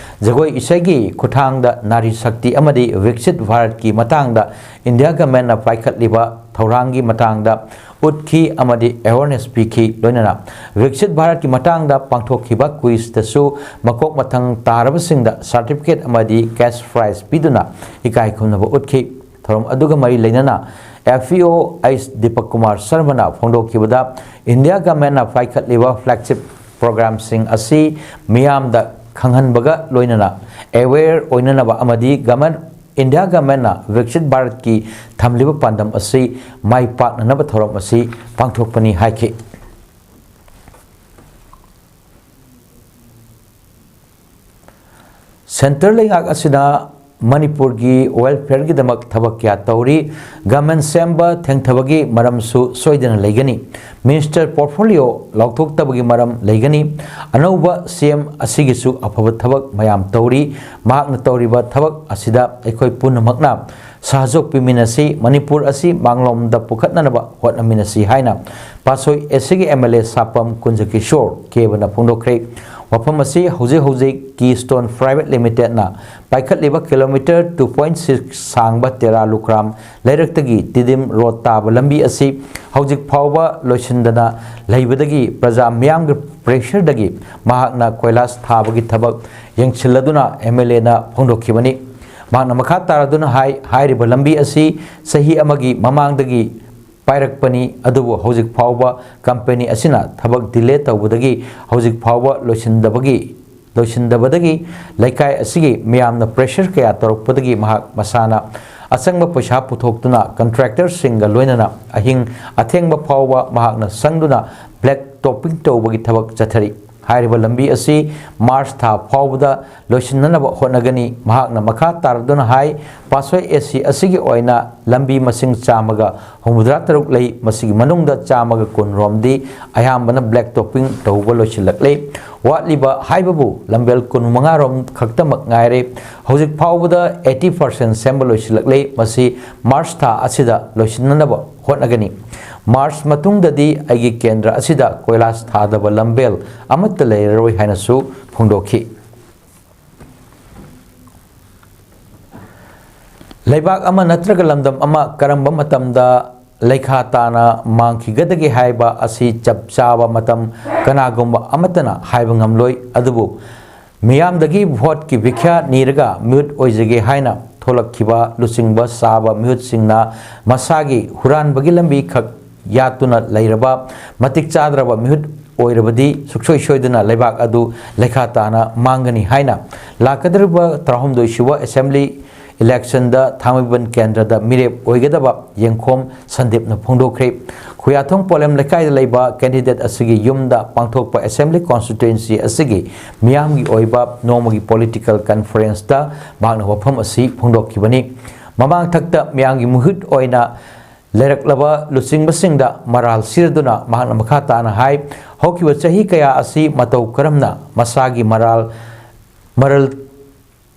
ꯖꯒꯣꯏ ꯏꯁꯩꯒꯤ ꯈꯨꯠꯊꯥꯡꯗ ꯅꯥꯔꯤ ꯁꯛꯇꯤ ꯑꯃꯗꯤ ꯚꯤꯛꯁꯤꯠ ꯚꯥꯔꯠꯀꯤ ꯃꯇꯥꯡꯗ ꯏꯟꯗꯤꯌꯥ ꯒꯃꯦꯟꯅ ꯄꯥꯏꯈꯠꯂꯤꯕ ꯊꯧꯔꯥꯡꯒꯤ ꯃꯇꯥꯡꯗ ꯎꯠꯈꯤ ꯑꯃꯗꯤ awareness ꯄꯤꯈꯤ꯫ ꯂꯣꯏꯅꯅ ꯚꯤꯛꯁꯤꯠ ꯚꯥꯔꯠꯀꯤ ꯃꯇꯥꯡꯗ ꯄꯥꯡꯊꯣꯛꯈꯤꯕ quiz ꯇꯁꯨ ꯃꯀꯣꯛ ꯃꯊꯪ ꯇꯥꯔꯕꯁꯤꯡꯗ certificate ꯑꯃꯗꯤ cash prize ꯄꯤꯗꯨꯅ ꯏꯀꯥꯏ ꯈꯨꯝꯅꯕ ꯎꯠꯈꯤ꯫ ꯊꯧꯔꯝ ꯑꯗꯨꯒ ꯃꯔꯤ ꯂꯩꯅꯅ F E O H Deepak Kumar ꯁꯔꯃꯅ ꯐꯣꯡꯗꯣꯛꯈꯤꯕꯗ, ꯏꯟꯗꯤꯌꯥ ꯒꯃꯦꯟꯅ ꯄꯥꯏꯈꯠꯂꯤꯕ flagship program ꯁꯤꯡ ꯑꯁꯤ ꯃꯤꯌꯥꯝꯗ ꯈꯪꯍꯟꯕꯒ ꯂꯣꯏꯅꯅ aware ꯑꯣꯏꯅꯅꯕ ꯑꯃꯗꯤ government ꯏꯟꯗꯤꯌꯥ ꯒꯚꯔꯟꯃꯦꯟꯠꯅ ꯕꯤꯛꯁꯤꯠ ꯚꯥꯔꯠꯀꯤ ꯊꯝꯂꯤꯕ ꯄꯥꯟꯗꯝ ꯑꯁꯤ ꯃꯥꯏ ꯄꯥꯛꯅꯅꯕ ꯊꯧꯔꯝ ꯑꯁꯤ ꯄꯥꯡꯊꯣꯛꯄꯅꯤ ꯍꯥꯏꯈꯤ꯫ ꯁꯦꯟꯇꯔ ꯂꯩꯉꯥꯛ ꯑꯁꯤꯅ ꯃꯅꯤꯄꯨꯔꯒꯤ ꯋꯦꯜꯐꯤꯌꯔꯒꯤꯗꯃꯛ ꯊꯕꯛ ꯀꯌꯥ ꯇꯧꯔꯤ꯫ ꯒꯚꯔꯟꯃꯦꯟꯠ ꯁꯦꯝꯕ ꯊꯦꯡꯊꯕꯒꯤ ꯃꯔꯝꯁꯨ ꯁꯣꯏꯗꯅ ꯂꯩꯒꯅꯤ꯫ ꯃꯤꯅꯤꯁꯇꯔ ꯄꯣꯔꯠꯐꯣꯂꯤꯑꯣ ꯂꯥꯎꯊꯣꯛꯇꯕꯒꯤ ꯃꯔꯝ ꯂꯩꯒꯅꯤ꯫ ꯑꯅꯧꯕ ꯁꯤ ꯑꯦꯝ ꯑꯁꯤꯒꯤꯁꯨ ꯑꯐꯕ ꯊꯕꯛ ꯃꯌꯥꯝ ꯇꯧꯔꯤ꯫ ꯃꯍꯥꯛꯅ ꯇꯧꯔꯤꯕ ꯊꯕꯛ ꯑꯁꯤꯗ ꯑꯩꯈꯣꯏ ꯄꯨꯝꯅꯃꯛꯅ ꯁꯍꯌꯣꯒ ꯄꯤꯃꯤꯟꯅꯁꯤ, ꯃꯅꯤꯄꯨꯔ ꯑꯁꯤ ꯃꯥꯡꯂꯣꯝꯗ ꯄꯨꯈꯠꯅꯅꯕ ꯍꯣꯠꯅꯃꯤꯟꯅꯁꯤ ꯍꯥꯏꯅ ꯄꯥꯠꯁꯣꯏ ꯑꯦꯁꯤꯒꯤ ꯑꯦꯝ ꯑꯦꯜ ꯑꯦ ꯁꯥꯄꯝ ꯀꯨꯟꯖꯀꯤꯁꯣꯔ ꯀꯦꯕꯅ ꯐꯣꯡꯗꯣꯛꯈ꯭ꯔꯦ꯫ ꯋꯥꯐꯝ ꯑꯁꯤ ꯍꯧꯖꯤꯛ ꯍꯧꯖꯤꯛ ꯀꯤ ꯁ꯭ꯇꯣꯟ ꯄ꯭ꯔꯥꯏꯚꯦꯠ ꯂꯤꯃꯤꯇꯦꯗꯅ ꯄꯥꯏꯈꯠꯂꯤꯕ ꯀꯤꯂꯣꯃꯤꯇꯔ ꯇꯨ ꯄꯣꯏꯟꯠ ꯁꯤꯛꯁ ꯁꯥꯡꯕ ꯇꯦꯔꯥ ꯂꯨꯀ꯭ꯔꯥꯝ ꯂꯩꯔꯛꯇꯒꯤ ꯇꯤꯗꯤꯝ ꯔꯣꯗ ꯇꯥꯕ ꯂꯝꯕꯤ ꯑꯁꯤ ꯍꯧꯖꯤꯛ ꯐꯥꯎꯕ ꯂꯣꯏꯁꯤꯟꯗꯅ ꯂꯩꯕꯗꯒꯤ ꯄ꯭ꯔꯖꯥ ꯃꯤꯌꯥꯝꯒꯤ ꯄ꯭ꯔꯦꯁꯔꯗꯒꯤ ꯃꯍꯥꯛꯅ ꯀꯣꯏꯂꯥꯁ ꯊꯥꯕꯒꯤ ꯊꯕꯛ ꯌꯦꯡꯁꯤꯜꯂꯗꯨꯅ ꯑꯦꯝ ꯑꯦꯜ ꯑꯦꯅ ꯐꯣꯡꯗꯣꯛꯈꯤꯕꯅꯤ꯫ ꯃꯍꯥꯛꯅ ꯃꯈꯥ ꯇꯥꯔꯗꯨꯅ ꯍꯥꯏ, ꯍꯥꯏꯔꯤꯕ ꯂꯝꯕꯤ ꯑꯁꯤ ꯆꯍꯤ ꯑꯃꯒꯤ ꯃꯃꯥꯡꯗꯒꯤ ꯄꯥꯏꯔꯛꯄꯅꯤ, ꯑꯗꯨꯕꯨ ꯍꯧꯖꯤꯛ ꯐꯥꯎꯕ ꯀꯝꯄꯦꯅꯤ ꯑꯁꯤꯅ ꯊꯕꯛ ꯗꯤꯂꯦ ꯇꯧꯕꯗꯒꯤ ꯍꯧꯖꯤꯛ ꯐꯥꯎꯕ ꯂꯣꯏꯁꯤꯟꯗꯕꯒꯤ, ꯂꯣꯏꯁꯤꯟꯗꯕꯗꯒꯤ ꯂꯩꯀꯥꯏ ꯑꯁꯤꯒꯤ ꯃꯤꯌꯥꯝꯅ ꯄ꯭ꯔꯦꯁꯔ ꯀꯌꯥ ꯇꯧꯔꯛꯄꯗꯒꯤ ꯃꯍꯥꯛ ꯃꯁꯥꯅ ꯑꯆꯪꯕ ꯄꯩꯁꯥ ꯄꯨꯊꯣꯛꯇꯨꯅ ꯀꯟꯇ꯭ꯔꯦꯛꯇꯔꯁꯤꯡꯒ ꯂꯣꯏꯅꯅ ꯑꯍꯤꯡ ꯑꯊꯦꯡꯕ ꯐꯥꯎꯕ ꯃꯍꯥꯛꯅ ꯁꯪꯗꯨꯅ ꯕ꯭ꯂꯦꯛ ꯇꯣꯞꯄꯤꯡ ꯇꯧꯕꯒꯤ ꯊꯕꯛ ꯆꯠꯊꯔꯤ꯫ ꯍꯥꯏꯔꯤꯕ ꯂꯝꯕꯤ ꯑꯁꯤ ꯃꯥꯔꯆ ꯊꯥ ꯐꯥꯎꯕꯗ ꯂꯣꯏꯁꯤꯟꯅꯅꯕ ꯍꯣꯠꯅꯒꯅꯤ꯫ ꯃꯍꯥꯛꯅ ꯃꯈꯥ ꯇꯥꯔꯗꯨꯅ ꯍꯥꯏ, ꯄꯥꯠꯁꯣꯏ ꯑꯦꯁꯤ ꯑꯁꯤꯒꯤ ꯑꯣꯏꯅ ꯂꯝꯕꯤ ꯃꯁꯤꯡ ꯆꯥꯝꯃꯒ ꯍꯨꯝꯐꯨꯇꯔꯥ ꯇꯔꯨꯛ ꯂꯩ꯫ ꯃꯁꯤꯒꯤ ꯃꯅꯨꯡꯗ ꯆꯥꯝꯃꯒ ꯀꯨꯟ ꯔꯣꯝꯗꯤ ꯑꯌꯥꯝꯕꯅ ꯕ꯭ꯂꯦꯛ ꯇꯣꯞꯄꯤꯡ ꯇꯧꯕ ꯂꯣꯏꯁꯤꯜꯂꯛꯂꯦ꯫ ꯋꯥꯠꯂꯤꯕ ꯍꯥꯏꯕꯕꯨ ꯂꯝꯕꯦꯜ ꯀꯨꯟꯃꯉꯥ ꯔꯣꯝ ꯈꯛꯇꯃꯛ ꯉꯥꯏꯔꯦ꯫ ꯍꯧꯖꯤꯛ ꯐꯥꯎꯕꯗ ꯑꯩꯠꯇꯤ ꯄꯥꯔꯁꯦꯟꯠ ꯁꯦꯝꯕ ꯂꯣꯏꯁꯤꯜꯂꯛꯂꯦ꯫ ꯃꯁꯤ ꯃꯥꯔꯆ ꯊꯥ ꯑꯁꯤꯗ ꯂꯣꯏꯁꯤꯟꯅꯅꯕ ꯍꯣꯠꯅꯒꯅꯤ꯫ ꯃꯥꯔꯆ ꯃꯇꯨꯡꯗꯗꯤ ꯑꯩꯒꯤ ꯀꯦꯟꯗ꯭ꯔ ꯑꯁꯤꯗ ꯀꯣꯏꯂꯥꯁ ꯊꯥꯗꯕ ꯂꯝꯕꯦꯜ ꯑꯃꯠꯇ ꯂꯩꯔꯔꯣꯏ ꯍꯥꯏꯅꯁꯨ ꯐꯣꯡꯗꯣꯛꯈꯤ꯫ ꯂꯩꯕꯥꯛ ꯑꯃ ꯅꯠꯇ꯭ꯔꯒ ꯂꯝꯗꯝ ꯑꯃ ꯀꯔꯝꯕ ꯃꯇꯝꯗ ꯂꯩꯈꯥ ꯇꯥꯅ ꯃꯥꯡꯈꯤꯒꯗꯒꯦ ꯍꯥꯏꯕ ꯑꯁꯤ ꯆꯞ ꯆꯥꯕ ꯃꯇꯝ ꯀꯅꯥꯒꯨꯝꯕ ꯑꯃꯠꯇꯅ ꯍꯥꯏꯕ ꯉꯝꯂꯣꯏ꯫ ꯑꯗꯨꯕꯨ ꯃꯤꯌꯥꯝꯗꯒꯤ ꯚꯣꯠꯀꯤ ꯚꯤꯈ꯭ꯌꯥ ꯅꯤꯔꯒ ꯃꯤꯍꯨꯠ ꯑꯣꯏꯖꯒꯦ ꯍꯥꯏꯅ ꯊꯣꯛꯂꯛꯈꯤꯕ ꯂꯨꯆꯤꯡꯕ ꯁꯥꯕ ꯃꯤꯍꯨꯠꯁꯤꯡꯅ ꯃꯁꯥꯒꯤ ꯍꯨꯔꯥꯟꯕꯒꯤ ꯂꯝꯕꯤ ꯈꯛ ꯌꯥꯠꯇꯨꯅ ꯂꯩꯔꯕ ꯃꯇꯤꯛ ꯆꯥꯗ꯭ꯔꯕ ꯃꯤꯍꯨꯠ ꯑꯣꯏꯔꯕꯗꯤ ꯁꯨꯡꯁꯣꯏ ꯁꯣꯏꯗꯅ ꯂꯩꯕꯥꯛ ꯑꯗꯨ ꯂꯩꯈꯥ ꯇꯥꯅ ꯃꯥꯡꯒꯅꯤ ꯍꯥꯏꯅ ꯂꯥꯛꯀꯗꯧꯔꯤꯕ ꯇꯔꯥꯍꯨꯝꯗꯣꯏ ꯁꯨꯕ ꯑꯦꯁꯦꯝꯕ꯭ꯂꯤ ꯏꯂꯦꯛꯁꯟꯗ ꯊꯥꯡꯃꯩꯕꯟ ꯀꯦꯟꯗ꯭ꯔꯗ ꯃꯤꯔꯦꯞ ꯑꯣꯏꯒꯗꯕ ꯌꯦꯡꯈꯣꯝ ꯁꯟꯗꯤꯞꯅ ꯐꯣꯡꯗꯣꯛꯈ꯭ꯔꯦ꯫ ꯈꯨꯌꯥꯊꯣꯡ ꯄꯣꯂꯦꯝ ꯂꯩꯀꯥꯏꯗ ꯂꯩꯕ ꯀꯦꯟꯗꯤꯗꯦꯠ ꯑꯁꯤꯒꯤ ꯌꯨꯝꯗ ꯄꯥꯡꯊꯣꯛꯄ ꯑꯦꯁꯦꯝꯕ꯭ꯂꯤ ꯀꯣꯟꯁꯇꯤꯇ꯭ꯋꯦꯟꯁꯤ ꯑꯁꯤꯒꯤ ꯃꯤꯌꯥꯝꯒꯤ ꯑꯣꯏꯕ ꯅꯣꯡꯃꯒꯤ ꯄꯣꯂꯤꯇꯤꯀꯦꯜ ꯀꯟꯐꯔꯦꯟꯁꯇ ꯃꯍꯥꯛꯅ ꯋꯥꯐꯝ ꯑꯁꯤ ꯐꯣꯡꯗꯣꯛꯈꯤꯕꯅꯤ꯫ ꯃꯃꯥꯡꯊꯛꯇ ꯃꯤꯌꯥꯝꯒꯤ ꯃꯍꯨꯠ ꯑꯣꯏꯅ ꯂꯩꯔꯛꯂꯕ ꯂꯨꯆꯤꯡꯕꯁꯤꯡꯗ ꯃꯔꯥꯜ ꯁꯤꯔꯗꯨꯅ ꯃꯍꯥꯛꯅ ꯃꯈꯥ ꯇꯥꯅ ꯍꯥꯏ, ꯍꯧꯈꯤꯕ ꯆꯍꯤ ꯀꯌꯥ ꯑꯁꯤ ꯃꯇꯧ ꯀꯔꯝꯅ ꯃꯁꯥꯒꯤ ꯃꯔꯥꯜ, ꯃꯔꯜ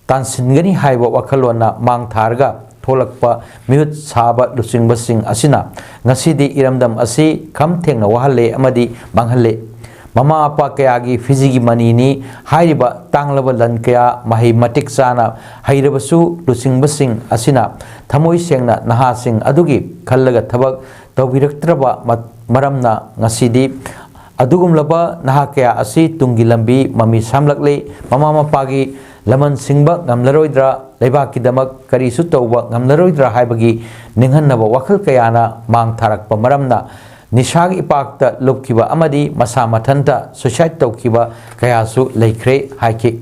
ꯇꯥꯟꯁꯤꯟꯒꯅꯤ ꯍꯥꯏꯕ ꯋꯥꯈꯜꯂꯣꯟꯅ ꯃꯥꯡ ꯊꯥꯔꯒ ꯊꯣꯛꯂꯛꯄ ꯃꯤꯍꯨꯠ ꯁꯥꯕ ꯂꯨꯆꯤꯡꯕꯁꯤꯡ ꯑꯁꯤꯅ ꯉꯁꯤꯗꯤ ꯏꯔꯝꯗꯝ ꯑꯁꯤ ꯈꯝ ꯊꯦꯡꯅ ꯋꯥꯍꯜꯂꯦ ꯑꯃꯗꯤ ꯃꯥꯡꯍꯜꯂꯦ꯫ ꯃꯃꯥ ꯃꯄꯥ ꯀꯌꯥꯒꯤ ꯐꯤꯖꯤꯒꯤ ꯃꯅꯤꯅꯤ ꯍꯥꯏꯔꯤꯕ ꯇꯥꯡꯂꯕ ꯂꯟ ꯀꯌꯥ ꯃꯍꯩ ꯃꯇꯤꯛ ꯆꯥꯅ ꯍꯩꯔꯕꯁꯨ ꯂꯨꯆꯤꯡꯕꯁꯤꯡ ꯑꯁꯤꯅ ꯊꯃꯣꯏ ꯁꯦꯡꯅ ꯅꯍꯥꯁꯤꯡ ꯑꯗꯨꯒꯤ ꯈꯜꯂꯒ ꯊꯕꯛ ꯇꯧꯕꯤꯔꯛꯇ꯭ꯔꯕ ꯃ-, ꯃꯔꯝꯅ ꯉꯁꯤꯗꯤ ꯑꯗꯨꯒꯨꯝꯂꯕ ꯅꯍꯥ ꯀꯌꯥ ꯑꯁꯤ ꯇꯨꯡꯒꯤ ꯂꯝꯕꯤ ꯃꯃꯤ ꯁꯥꯝꯂꯛꯂꯤ꯫ ꯃꯃꯥ ꯃꯄꯥꯒꯤ ꯂꯃꯟ ꯁꯤꯡꯕ ꯉꯝꯂꯔꯣꯏꯗ꯭ꯔꯥ, ꯂꯩꯕꯥꯛꯀꯤꯗꯃꯛ ꯀꯔꯤꯁꯨ ꯇꯧꯕ ꯉꯝꯂꯔꯣꯏꯗ꯭ꯔꯥ ꯍꯥꯏꯕꯒꯤ ꯅꯤꯡꯍꯟꯅꯕ ꯋꯥꯈꯜ ꯀꯌꯥꯅ ꯃꯥꯡ ꯊꯥꯔꯛꯄ ꯃꯔꯝꯅ ꯅꯤꯁꯥꯒꯤ ꯏꯄꯥꯛꯇ ꯂꯨꯞꯈꯤꯕ ꯑꯃꯗꯤ ꯃꯁꯥ ꯃꯊꯟꯇ ꯁꯨꯏꯁꯥꯏꯗ ꯇꯧꯈꯤꯕ ꯀꯌꯥꯁꯨ ꯂꯩꯈ꯭ꯔꯦ ꯍꯥꯏꯈꯤ꯫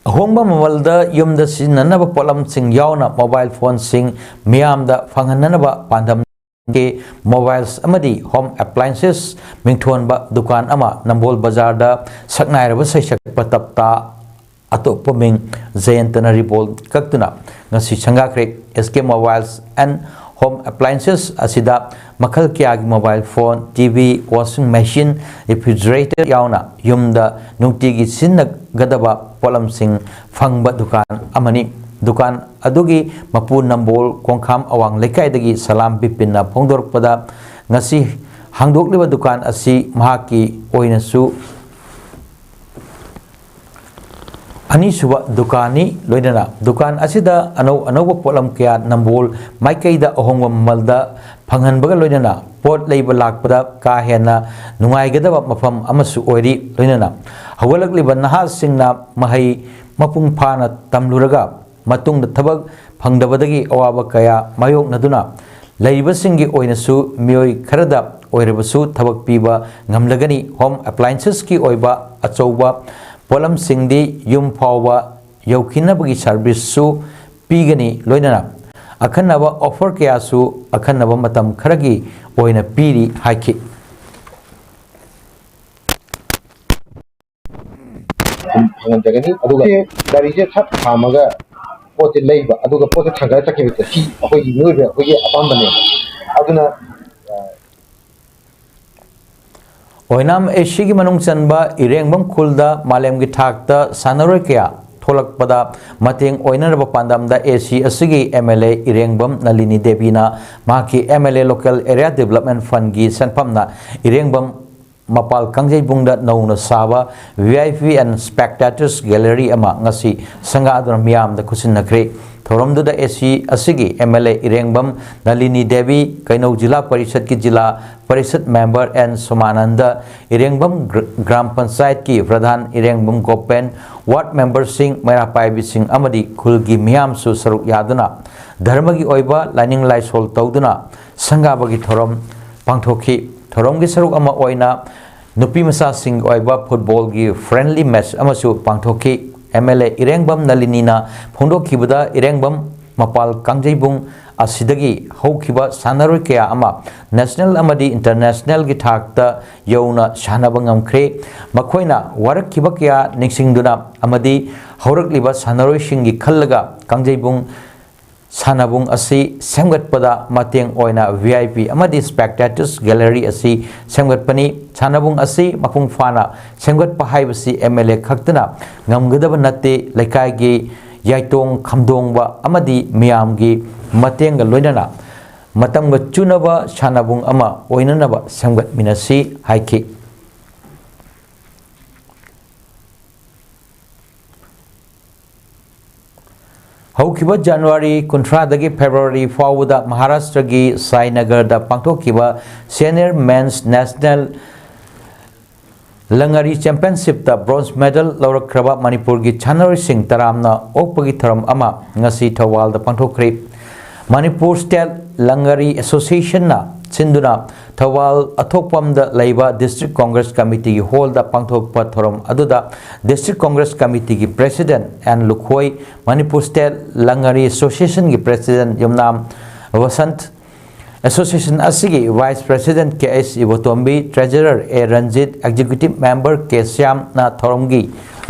ꯑꯍꯣꯡꯕ ꯃꯃꯜꯗ ꯌꯨꯝꯗ ꯁꯤꯖꯤꯟꯅꯅꯕ ꯄꯣꯠꯂꯝꯁꯤꯡ ꯌꯥꯎꯅ ꯃꯣꯕꯥꯏꯜ ꯐꯣꯟꯁꯤꯡ ꯃꯤꯌꯥꯝꯗ ꯐꯪꯍꯟꯅꯅꯕ ꯄꯥꯟꯗꯝ ꯃꯣꯕꯥꯏꯜꯁ ꯑꯃꯗꯤ ꯍꯣꯝ ꯑꯦꯄ꯭ꯂꯥꯏꯟꯁꯦꯁ ꯃꯤꯡꯊꯣꯟꯕ ꯗꯨꯀꯥꯟ ꯑꯃ ꯅꯝꯕꯣꯜ ꯕꯖꯥꯔꯗ ꯁꯛꯅꯥꯏꯔꯕ ꯁꯩꯁꯛ ꯄꯇꯞꯇꯥ ꯑꯇꯣꯞꯄ ꯃꯤꯡ ꯖꯌꯟꯇꯅ ꯔꯤꯕꯣꯜ ꯀꯛꯇꯨꯅ ꯉꯁꯤ ꯁꯪꯒꯥꯈ꯭ꯔꯦ꯫ ꯑꯦꯁ ꯀꯦ ꯃꯣꯕꯥꯏꯜꯁ ꯑꯦꯟ ꯍꯣꯝ ꯑꯦꯄ꯭ꯂꯥꯏꯟꯁꯦꯁ ꯑꯁꯤꯗ ꯃꯈꯜ ꯀꯌꯥꯒꯤ ꯃꯣꯕꯥꯏꯜ ꯐꯣꯟ, ꯇꯤ ꯚꯤ, ꯋꯥꯁꯤꯡ ꯃꯦꯁꯤꯟ, ꯔꯤꯐ꯭ꯔꯤꯖꯔꯦꯇꯔ ꯌꯥꯎꯅ ꯌꯨꯝꯗ ꯅꯨꯡꯇꯤꯒꯤ ꯁꯤꯖꯤꯟꯅꯒꯗꯕ ꯄꯣꯠꯂꯝꯁꯤꯡ ꯐꯪꯕ ꯗꯨꯀꯥꯟ ꯑꯃꯅꯤ꯫ ꯗꯨꯀꯥꯟ ꯑꯗꯨꯒꯤ ꯃꯄꯨ ꯅꯝꯕꯣꯜ ꯀꯣꯡꯈꯥꯝ ꯑꯋꯥꯡ ꯂꯩꯀꯥꯏꯗꯒꯤ ꯁꯂꯥꯝ ꯕꯤꯄꯤꯟꯅ ꯐꯣꯡꯗꯣꯔꯛꯄꯗ, ꯉꯁꯤ ꯍꯥꯡꯗꯣꯛꯂꯤꯕ ꯗꯨꯀꯥꯟ ꯑꯁꯤ ꯃꯍꯥꯛꯀꯤ ꯑꯣꯏꯅꯁꯨ ꯑꯅꯤꯁꯨꯕ ꯗꯨꯀꯥꯟꯅꯤ꯫ ꯂꯣꯏꯅꯅ ꯗꯨꯀꯥꯟ ꯑꯁꯤꯗ ꯑꯅꯧ ꯑꯅꯧꯕ ꯄꯣꯠꯂꯝ ꯀꯌꯥ ꯅꯝꯕꯣꯜ ꯃꯥꯏꯀꯩꯗ ꯑꯍꯣꯡꯕ ꯃꯃꯜꯗ ꯐꯪꯍꯟꯕꯒ ꯂꯣꯏꯅꯅ ꯄꯣꯠ ꯂꯩꯕ ꯂꯥꯛꯄꯗ ꯀꯥ ꯍꯦꯟꯅ ꯅꯨꯡꯉꯥꯏꯒꯗꯕ ꯃꯐꯝ ꯑꯃꯁꯨ ꯑꯣꯏꯔꯤ꯫ ꯂꯣꯏꯅꯅ ꯍꯧꯒꯠꯂꯛꯂꯤꯕ ꯅꯍꯥꯁꯤꯡꯅ ꯃꯍꯩ ꯃꯄꯨꯡ ꯐꯥꯅ ꯇꯝꯂꯨꯔꯒ ꯃꯇꯨꯡꯗ ꯊꯕꯛ ꯐꯪꯗꯕꯗꯒꯤ ꯑꯋꯥꯕ ꯀꯌꯥ ꯃꯥꯌꯣꯛꯅꯗꯨꯅ ꯂꯩꯔꯤꯕꯁꯤꯡꯒꯤ ꯑꯣꯏꯅꯁꯨ ꯃꯤꯑꯣꯏ ꯈꯔꯗ ꯑꯣꯏꯔꯕꯁꯨ ꯊꯕꯛ ꯄꯤꯕ ꯉꯝꯂꯒꯅꯤ꯫ ꯍꯣꯝ ꯑꯦꯄ꯭ꯂꯥꯏꯟꯁꯦꯁꯀꯤ ꯑꯣꯏꯕ ꯑꯆꯧꯕ ꯄꯣꯠꯂꯝꯁꯤꯡꯗꯤ ꯌꯨꯝ ꯐꯥꯎꯕ ꯌꯧꯈꯤꯅꯕꯒꯤ ꯁꯥꯔꯚꯤꯁꯁꯨ ꯄꯤꯒꯅꯤ, ꯂꯣꯏꯅꯅ ꯑꯈꯟꯅꯕ ꯑꯣꯐꯔ ꯀꯌꯥꯁꯨ ꯑꯈꯟꯅꯕ ꯃꯇꯝ ꯈꯔꯒꯤ ꯑꯣꯏꯅ ꯄꯤꯔꯤ ꯍꯥꯏꯈꯤ꯫ ꯐꯪꯍꯟꯖꯒꯅꯤ꯫ ꯑꯗꯨꯒ ꯒꯥꯔꯤꯁꯦ ꯁꯠ ꯈꯥꯝꯃꯒ ꯄꯣꯠꯁꯦ ꯂꯩꯕ, ꯑꯗꯨꯒ ꯄꯣꯠꯁꯦ ꯊꯥꯡꯒꯠꯂ ꯆꯠꯈꯤꯕꯁꯦ, ꯁꯤ ꯑꯩꯈꯣꯏꯒꯤ ꯃꯤꯑꯣꯏꯕ ꯑꯩꯈꯣꯏꯒꯤ ꯑꯄꯥꯝꯕꯅꯦꯕ꯫ ꯑꯗꯨꯅ ꯑꯣꯏꯅꯥꯝ ꯑꯦꯁꯤꯒꯤ ꯃꯅꯨꯡ ꯆꯟꯕ ꯏꯔꯦꯡꯕꯝ ꯈꯨꯜꯗ ꯃꯥꯂꯦꯝꯒꯤ ꯊꯥꯛꯇ ꯁꯥꯟꯅꯔꯣꯏ ꯀꯌꯥ ꯊꯣꯛꯂꯛꯄꯗ ꯃꯇꯦꯡ ꯑꯣꯏꯅꯅꯕ ꯄꯥꯟꯗꯝꯗ ꯑꯦꯁꯤ ꯑꯁꯤꯒꯤ M L A Irengbam Nalini ꯗꯦꯕꯤꯅ ꯃꯍꯥꯛꯀꯤ M L A local area development ꯐꯟꯒꯤ ꯁꯦꯟꯐꯝꯅ ꯏꯔꯦꯡꯕꯝ ꯃꯄꯥꯜ ꯀꯥꯡꯖꯩꯕꯨꯡꯗ ꯅꯧꯅ ꯁꯥꯕ V I P and spectators gallery ꯑꯃ ꯉꯁꯤ ꯁꯪꯒꯥꯗꯨꯅ ꯃꯤꯌꯥꯝꯗ ꯈꯨꯠꯁꯤꯟꯅꯈ꯭ꯔꯦ꯫ ꯊꯧꯔꯝꯗꯨꯗ ꯑꯦꯁꯤ ꯑꯁꯤꯒꯤ M L A Irengbam Nalini Devi, Keinou zila ꯄꯔꯤꯁꯠꯀꯤ ꯖꯤꯂꯥ ꯄꯔꯤꯁꯠ ꯃꯦꯝꯕꯔ ꯑꯦꯟ ꯁꯣꯃꯥꯅꯟꯗ, ꯏꯔꯦꯡꯕꯝ ꯒ꯭ꯔ-, ꯒ꯭ꯔꯥꯝ ꯄꯟꯆꯥꯌꯠꯀꯤ ꯄ꯭ꯔꯙꯥꯟ ꯏꯔꯦꯡꯕꯝ ꯒꯣꯄꯦꯟ, ꯋꯥꯔꯗ ꯃꯦꯝꯕꯔꯁꯤꯡ, ꯃꯩꯔꯥ ꯄꯥꯏꯕꯤꯁꯤꯡ ꯑꯃꯗꯤ ꯈꯨꯜꯒꯤ ꯃꯤꯌꯥꯝꯁꯨ ꯁꯔꯨꯛ ꯌꯥꯗꯨꯅ ꯙꯔꯃꯒꯤ ꯑꯣꯏꯕ ꯂꯥꯏꯅꯤꯡ ꯂꯥꯏꯁꯣꯜ ꯇꯧꯗꯨꯅ ꯁꯪꯒꯥꯕꯒꯤ ꯊꯧꯔꯝ ꯄꯥꯡꯊꯣꯛꯈꯤ꯫ ꯊꯧꯔꯝꯒꯤ ꯁꯔꯨꯛ ꯑꯃ ꯑꯣꯏꯅ ꯅꯨꯄꯤ ꯃꯆꯥꯁꯤꯡꯒꯤ ꯑꯣꯏꯕ ꯐꯨꯠꯕꯣꯜꯒꯤ ꯐ꯭ꯔꯦꯟꯂꯤ ꯃꯦꯆ ꯑꯃꯁꯨ ꯄꯥꯡꯊꯣꯛꯈꯤ꯫ ꯑꯦꯝ ꯑꯦꯜ ꯑꯦ ꯏꯔꯦꯡꯕꯝ ꯅꯂꯤꯅꯤꯅ ꯐꯣꯡꯗꯣꯛꯈꯤꯕꯗ, ꯏꯔꯦꯡꯕꯝ ꯃꯄꯥꯜ ꯀꯥꯡꯖꯩꯕꯨꯡ ꯑꯁꯤꯗꯒꯤ ꯍꯧꯈꯤꯕ ꯁꯥꯟꯅꯔꯣꯏ ꯀꯌꯥ ꯑꯃ ꯅꯦꯁꯅꯦꯜ ꯑꯃꯗꯤ ꯏꯟꯇꯔꯅꯦꯁꯅꯦꯜꯒꯤ ꯊꯥꯛꯇ ꯌꯧꯅ ꯁꯥꯟꯅꯕ ꯉꯝꯈ꯭ꯔꯦ꯫ ꯃꯈꯣꯏꯅ ꯋꯥꯔꯛꯈꯤꯕ ꯀꯌꯥ ꯅꯤꯡꯁꯤꯡꯗꯨꯅ ꯑꯃꯗꯤ ꯍꯧꯔꯛꯂꯤꯕ ꯁꯥꯟꯅꯔꯣꯏꯁꯤꯡꯒꯤ ꯈꯜꯂꯒ ꯀꯥꯡꯖꯩꯕꯨꯡ ꯁꯥꯟꯅꯕꯨꯡ ꯑꯁꯤ ꯁꯦꯝꯒꯠꯄꯗ ꯃꯇꯦꯡ ꯑꯣꯏꯅ ꯚꯤ ꯑꯥꯏ ꯄꯤ ꯑꯃꯗꯤ ꯁ꯭ꯄꯦꯛꯇꯦꯇꯔꯁ ꯒꯦꯂꯔꯤ ꯑꯁꯤ ꯁꯦꯝꯒꯠꯄꯅꯤ꯫ ꯁꯥꯟꯅꯕꯨꯡ ꯑꯁꯤ ꯃꯄꯨꯡ ꯐꯥꯅ ꯁꯦꯝꯒꯠꯄ ꯍꯥꯏꯕꯁꯤ ꯑꯦꯝ ꯑꯦꯜ ꯑꯦ ꯈꯛꯇꯅ ꯉꯝꯒꯗꯕ ꯅꯠꯇꯦ, ꯂꯩꯀꯥꯏꯒꯤ ꯌꯥꯏꯇꯣꯡ ꯈꯝꯗꯣꯡꯕ ꯑꯃꯗꯤ ꯃꯤꯌꯥꯝꯒꯤ ꯃꯇꯦꯡꯒ ꯂꯣꯏꯅꯅ ꯃꯇꯝꯒ ꯆꯨꯅꯕ ꯁꯥꯟꯅꯕꯨꯡ ꯑꯃ ꯑꯣꯏꯅꯅꯕ ꯁꯦꯝꯒꯠꯃꯤꯟꯅꯁꯤ ꯍꯥꯏꯈꯤ꯫ ꯍꯧꯈꯤꯕ ꯖꯅꯋꯥꯔꯤ ꯀꯨꯟꯊ꯭ꯔꯥꯗꯒꯤ ꯐꯦꯕ꯭ꯔꯨꯋꯥꯔꯤ ꯐꯥꯎꯕꯗ ꯃꯍꯥꯔꯥꯁꯇ꯭ꯔꯒꯤ ꯁꯥꯏꯅꯒꯔꯗ ꯄꯥꯡꯊꯣꯛꯈꯤꯕ ꯁꯦꯅꯤꯌꯔ ꯃꯦꯟꯁ ꯅꯦꯁꯅꯦꯜ ꯂꯪꯉꯔꯤ ꯆꯦꯝꯄꯤꯌꯟꯁꯤꯞꯇ ꯕ꯭ꯔꯣꯟꯖ ꯃꯦꯗꯜ ꯂꯧꯔꯛꯈ꯭ꯔꯕ ꯃꯅꯤꯄꯨꯔꯒꯤ ꯁꯥꯟꯅꯔꯣꯏꯁꯤꯡ ꯇꯔꯥꯝꯅ ꯑꯣꯛꯄꯒꯤ ꯊꯧꯔꯝ ꯑꯃ ꯉꯁꯤ ꯊꯧꯕꯥꯜꯗ ꯄꯥꯡꯊꯣꯛꯈ꯭ꯔꯦ꯫ ꯃꯅꯤꯄꯨꯔ ꯁ꯭ꯇꯦꯠ ꯂꯪꯉꯔꯤ ꯑꯦꯁꯣꯁꯤꯌꯦꯁꯟꯅ ꯁꯤꯟꯗꯨꯅ ꯊꯧꯕꯥꯜ ꯑꯊꯣꯛꯄꯝꯗ ꯂꯩꯕ District Congress Committeeꯒꯤ hallꯗ ꯄꯥꯡꯊꯣꯛꯄ ꯊꯧꯔꯝ ꯑꯗꯨꯗ District Congress Committeeꯒꯤ President N Lukhoi, Manipur State ꯂꯪꯒꯔꯤ Associationꯒꯤ President ꯌꯨꯝꯅꯥꯝ ꯕꯁꯟꯠ, Association ꯑꯁꯤꯒꯤ Vice President K H Ibotombi, Treasurer A Ranjit, Executive Member K ꯁ꯭ꯌꯥꯝꯅ ꯊꯧꯔꯝꯒꯤ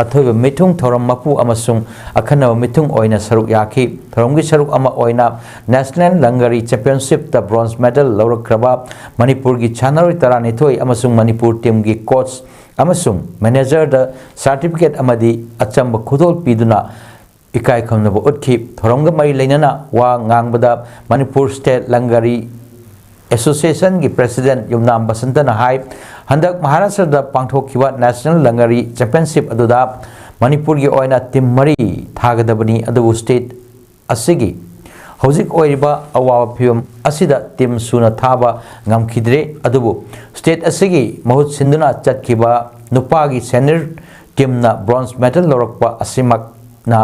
ꯑꯊꯣꯏꯕ ꯃꯤꯊꯨꯡ, ꯊꯧꯔꯝ ꯃꯄꯨ ꯑꯃꯁꯨꯡ ꯑꯈꯟꯅꯕ ꯃꯤꯊꯨꯡ ꯑꯣꯏꯅ ꯁꯔꯨꯛ ꯌꯥꯈꯤ꯫ ꯊꯧꯔꯝꯒꯤ ꯁꯔꯨꯛ ꯑꯃ ꯑꯣꯏꯅ National ꯂꯪꯒꯔꯤ Championshipꯇ bronze medal ꯂꯧꯔꯛꯈ꯭ꯔꯕ ꯃꯅꯤꯄꯨꯔꯒꯤ ꯁꯥꯟꯅꯔꯣꯏ ꯇꯔꯥꯅꯤꯊꯣꯏ ꯑꯃꯁꯨꯡ ꯃꯅꯤꯄꯨꯔ teamꯒꯤ coach ꯑꯃꯁꯨꯡ managerꯗ certificate ꯑꯃꯗꯤ ꯑꯆꯝꯕ ꯈꯨꯗꯣꯜ ꯄꯤꯗꯨꯅ ꯏꯀꯥꯏ ꯈꯨꯝꯅꯕ ꯎꯠꯈꯤ꯫ ꯊꯧꯔꯝꯒ ꯃꯔꯤ ꯂꯩꯅꯅ ꯋꯥ ꯉꯥꯡꯕꯗ ꯃꯅꯤꯄꯨꯔ State ꯂꯪꯒꯔꯤ Associationꯒꯤ President ꯌꯨꯝꯅꯥꯝ ꯕꯁꯟꯇꯅ ꯍꯥꯏ, ꯍꯟꯗꯛ ꯃꯍꯥꯔꯥꯁꯇ꯭ꯔꯗ ꯄꯥꯡꯊꯣꯛꯈꯤꯕ National ꯂꯪꯒꯔꯤ Championship ꯑꯗꯨꯗ ꯃꯅꯤꯄꯨꯔꯒꯤ ꯑꯣꯏꯅ team ꯃꯔꯤ ꯊꯥꯒꯗꯕꯅꯤ, ꯑꯗꯨꯕꯨ state ꯑꯁꯤꯒꯤ ꯍꯧꯖꯤꯛ ꯑꯣꯏꯔꯤꯕ ꯑꯋꯥꯕ ꯐꯤꯕꯝ ꯑꯁꯤꯗ team ꯁꯨꯅ ꯊꯥꯕ ꯉꯝꯈꯤꯗ꯭ꯔꯦ꯫ ꯑꯗꯨꯕꯨ state ꯑꯁꯤꯒꯤ ꯃꯍꯨꯠ ꯁꯤꯟꯗꯨꯅ ꯆꯠꯈꯤꯕ ꯅꯨꯄꯥꯒꯤ senior teamꯅ bronze medal ꯂꯧꯔꯛꯄ ꯑꯁꯤꯃꯛꯅ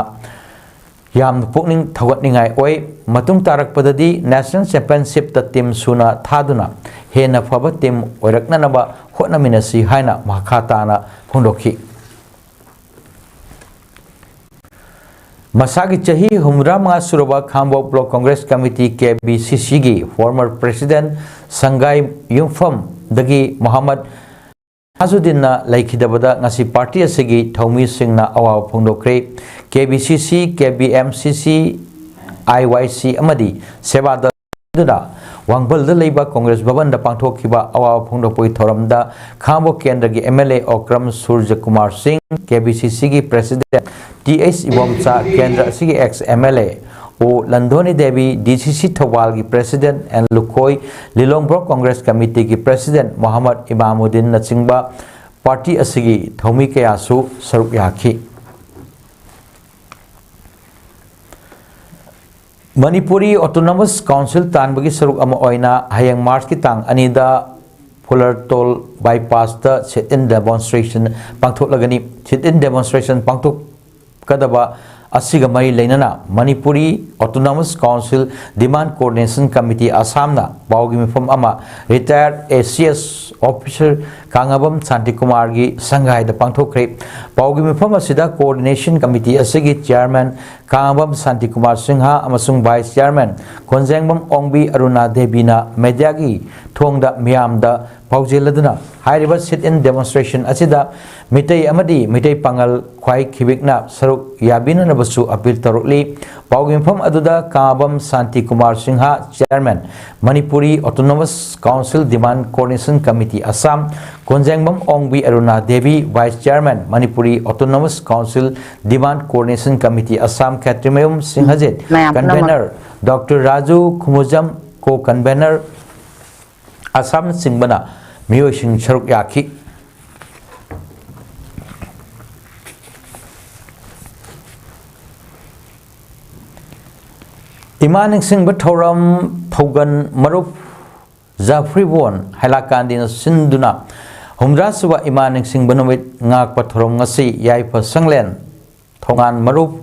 ꯌꯥꯝꯅ ꯄꯨꯛꯅꯤꯡ ꯊꯧꯒꯠꯅꯤꯡꯉꯥꯏ ꯑꯣꯏ꯫ ꯃꯇꯨꯡ ꯇꯥꯔꯛꯄꯗꯗꯤ National Championshipꯇ team ꯁꯨꯅ ꯊꯥꯗꯨꯅ ꯍꯦꯟꯅ ꯐꯕ team ꯑꯣꯏꯔꯛꯅꯅꯕ ꯍꯣꯠꯅꯃꯤꯟꯅꯁꯤ ꯍꯥꯏꯅ ꯃꯈꯥ ꯇꯥꯅ ꯐꯣꯡꯗꯣꯛꯈꯤ꯫ ꯃꯁꯥꯒꯤ ꯆꯍꯤ ꯍꯨꯝꯐꯨꯇꯔꯥꯃꯉꯥ ꯁꯨꯔꯕ ꯈꯥꯡꯕꯣꯛ Block Congress Committee, ꯀꯦ ꯕꯤ ꯁꯤ ꯁꯤꯒꯤ former President ꯁꯪꯒꯥꯏ ꯌꯨꯝꯐꯝꯗꯒꯤ ꯃꯣꯍꯝꯃꯗ ꯅꯥꯖꯨꯗꯤꯟꯅ ꯂꯩꯈꯤꯗꯕꯗ ꯉꯁꯤ party ꯑꯁꯤꯒꯤ ꯊꯧꯃꯤꯁꯤꯡꯅ ꯑꯋꯥꯕ ꯐꯣꯡꯗꯣꯛꯈ꯭ꯔꯦ꯫ ꯀꯦ ꯕꯤ ꯁꯤ ꯁꯤ, ꯀꯦ ꯕꯤ ꯑꯦꯝ ꯁꯤ ꯁꯤ, ꯑꯥꯏ ꯋꯥꯏ ꯁꯤ ꯑꯃꯗꯤ ꯁꯦꯕꯥꯗꯜ ꯑꯗꯨꯅ ꯋꯥꯡꯕꯜꯗ ꯂꯩꯕ Congress ꯚꯕꯟꯗ ꯄꯥꯡꯊꯣꯛꯈꯤꯕ ꯑꯋꯥꯕ ꯐꯣꯡꯗꯣꯛꯄꯒꯤ ꯊꯧꯔꯝꯗ ꯈꯥꯡꯕꯣꯛ ꯀꯦꯟꯗ꯭ꯔꯒꯤ ꯑꯦꯝ ꯑꯦꯜ ꯑꯦ ꯑꯣꯀ꯭ꯔꯝ ꯁꯨꯔꯖꯀꯨꯃꯥꯔ ꯁꯤꯡ, ꯀꯦ ꯕꯤ ꯁꯤ ꯁꯤꯒꯤ President ꯇꯤ ꯑꯩꯆ ꯏꯕꯣꯝꯆꯥ, ꯀꯦꯟꯗ꯭ꯔ ꯑꯁꯤꯒꯤ ex M L A ꯑꯣ ꯂꯟꯗꯣꯅꯤ ꯗꯦꯕꯤ, ꯗꯤ ꯁꯤ ꯁꯤ ꯊꯧꯕꯥꯜꯒꯤ President N Lukhoi, Lilong Block Congress Committeeꯒꯤ President ꯃꯣꯍꯝꯃꯗ ꯏꯃꯥꯃꯨꯗꯤꯟꯅꯆꯤꯡꯕ party ꯑꯁꯤꯒꯤ ꯊꯧꯃꯤ ꯀꯌꯥꯁꯨ ꯁꯔꯨꯛ ꯌꯥꯈꯤ꯫ ꯃꯅꯤꯄꯨꯔꯤ Autonomous Council ꯇꯥꯟꯕꯒꯤ ꯁꯔꯨꯛ ꯑꯃ ꯑꯣꯏꯅ ꯍꯌꯦꯡ Marchꯀꯤ ꯇꯥꯡ ꯑꯅꯤꯗ ꯐꯨꯂꯔꯇꯣꯜ bypassꯇ sit-in demonstration ꯄꯥꯡꯊꯣꯛꯂꯒꯅꯤ꯫ Sit-in demonstration ꯄꯥꯡꯊꯣꯛ ꯀꯗꯕ ꯑꯁꯤꯒ ꯃꯔꯤ ꯂꯩꯅꯅ Manipuri autonomous council demand coordination committee ꯑꯁꯥꯝꯅ ꯄꯥꯎꯒꯤ ꯃꯤꯐꯝ ꯑꯃ ꯔꯤꯇꯥꯌꯔ ꯑꯦ ꯁꯤ ꯑꯦꯁ ꯑꯣꯐꯤꯁꯔ ꯀꯥꯉꯕꯝ ꯁꯥꯟꯇꯤꯀꯨꯃꯥꯔꯒꯤ ꯁꯪꯒꯥꯏꯗ ꯄꯥꯡꯊꯣꯛꯈ꯭ꯔꯦ꯫ ꯄꯥꯎꯒꯤ ꯃꯤꯐꯝ ꯑꯁꯤꯗ ꯀꯣꯑꯣꯔꯗꯤꯅꯦꯁꯟ ꯀꯃꯤꯇꯤ ꯑꯁꯤꯒꯤ ꯆꯤꯌꯥꯔꯃꯦꯟ ꯀꯥꯉꯕꯝ ꯁꯥꯟꯇꯤꯀꯨꯃꯥꯔ ꯁꯤꯡꯍ ꯑꯃꯁꯨꯡ ꯚꯥꯏꯁ ꯆꯤꯌꯥꯔꯃꯦꯟ ꯀꯣꯟꯖꯦꯡꯕꯝ ꯑꯣꯡꯕꯤ ꯑꯔꯨꯅꯥ ꯗꯦꯕꯤꯅ ꯃꯦꯗꯤꯌꯥꯒꯤ ꯊꯣꯡꯗ ꯃꯤꯌꯥꯝꯗ ꯄꯥꯎꯖꯦꯜ ꯑꯗꯨꯅ ꯍꯥꯏꯔꯤꯕ sit-in demonstration ꯑꯁꯤꯗ ꯃꯤꯇꯩ ꯑꯃꯗꯤ ꯃꯤꯇꯩ ꯄꯥꯉꯜ ꯈ꯭ꯋꯥꯏ ꯈꯤꯕꯤꯛꯅ ꯁꯔꯨꯛ ꯌꯥꯕꯤꯅꯅꯕꯁꯨ ꯑꯄꯤꯜ ꯇꯧꯔꯛꯂꯤ꯫ ꯄꯥꯎꯒꯤ ꯃꯐꯝ ꯑꯗꯨꯗ Kangabam Shanti Kumar Singh, chairman, Manipuri autonomous council demand coordination committee Assam, Konjengbam Ongbi Aruna Devi, vice chairman, Manipuri autonomous council demand coordination committee Assam, Khetrimayum Singhajit, ꯃꯌꯥꯝ ꯄꯨꯝꯅꯃꯛ꯫ ꯀꯟꯚꯦꯅꯔ ꯗꯣꯛꯇꯔ ꯔꯥꯖꯨ ꯈꯨꯃꯨꯖꯝ, ꯀꯣ ꯀꯟꯚꯦꯅꯔ ꯑꯁꯥꯝꯅꯆꯤꯡꯕꯅ ꯃꯤꯑꯣꯏꯁꯤꯡ ꯁꯔꯨꯛ ꯌꯥꯈꯤ꯫ ꯏꯃꯥ ꯅꯤꯡꯁꯤꯡꯕ ꯊꯧꯔꯝ ꯐꯧꯒꯟ ꯃꯔꯨꯞ ꯖꯥꯐ꯭ꯔꯤꯕꯣꯟ ꯍꯥꯏꯂꯥꯀꯥꯟꯗꯤꯅ ꯁꯤꯟꯗꯨꯅ ꯍꯨꯝꯗ꯭ꯔꯥꯁꯨꯕ ꯏꯃꯥ ꯅꯤꯡꯁꯤꯡꯕ ꯅꯨꯃꯤꯠ ꯉꯥꯛꯄ ꯊꯧꯔꯝ ꯉꯁꯤ ꯌꯥꯏꯐ ꯁꯪꯂꯦꯟ ꯊꯣꯡꯉꯥꯟ ꯃꯔꯨꯞ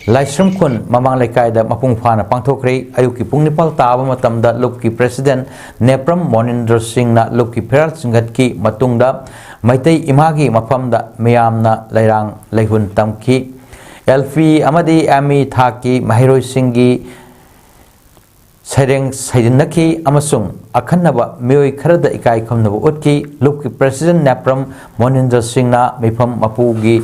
ꯂꯥꯏꯁ꯭ꯔꯝ ꯈꯨꯟ ꯃꯃꯥꯡ ꯂꯩꯀꯥꯏꯗ ꯃꯄꯨꯡ ꯐꯥꯅ ꯄꯥꯡꯊꯣꯛꯈ꯭ꯔꯦ꯫ ꯑꯌꯨꯛꯀꯤ ꯄꯨꯡ ꯅꯤꯄꯥꯜ ꯇꯥꯕ ꯃꯇꯝꯗ ꯂꯨꯞꯀꯤ ꯄ꯭ꯔꯦꯁꯤꯗꯦꯟꯠ ꯅꯦꯄ꯭ꯔꯝ ꯃꯣꯅꯤꯟꯗ꯭ꯔ ꯁꯤꯡꯅ ꯂꯨꯞꯀꯤ ꯐꯤꯔꯥꯜ ꯆꯤꯡꯈꯠꯈꯤ꯫ ꯃꯇꯨꯡꯗ ꯃꯩꯇꯩ ꯏꯃꯥꯒꯤ ꯃꯐꯝꯗ ꯃꯤꯌꯥꯝꯅ ꯂꯩꯔꯥꯡ ꯂꯩꯍꯨꯟ ꯇꯝꯈꯤ꯫ ꯑꯦꯜ ꯄꯤ ꯑꯃꯗꯤ ꯑꯦꯝ ꯏ ꯊꯥꯛꯀꯤ ꯃꯍꯩꯔꯣꯏꯁꯤꯡꯒꯤ ꯁꯩꯔꯦꯡ ꯁꯩꯖꯤꯟꯅꯈꯤ ꯑꯃꯁꯨꯡ ꯑꯈꯟꯅꯕ ꯃꯤꯑꯣꯏ ꯈꯔꯗ ꯏꯀꯥꯏ ꯈꯨꯝꯅꯕ ꯎꯠꯈꯤ꯫ ꯂꯨꯞꯀꯤ ꯄ꯭ꯔꯦꯁꯤꯗꯦꯟꯠ ꯅꯦꯄ꯭ꯔꯝ ꯃꯣꯅꯤꯟꯗ꯭ꯔ ꯁꯤꯡꯅ ꯃꯤꯐꯝ ꯃꯄꯨꯒꯤ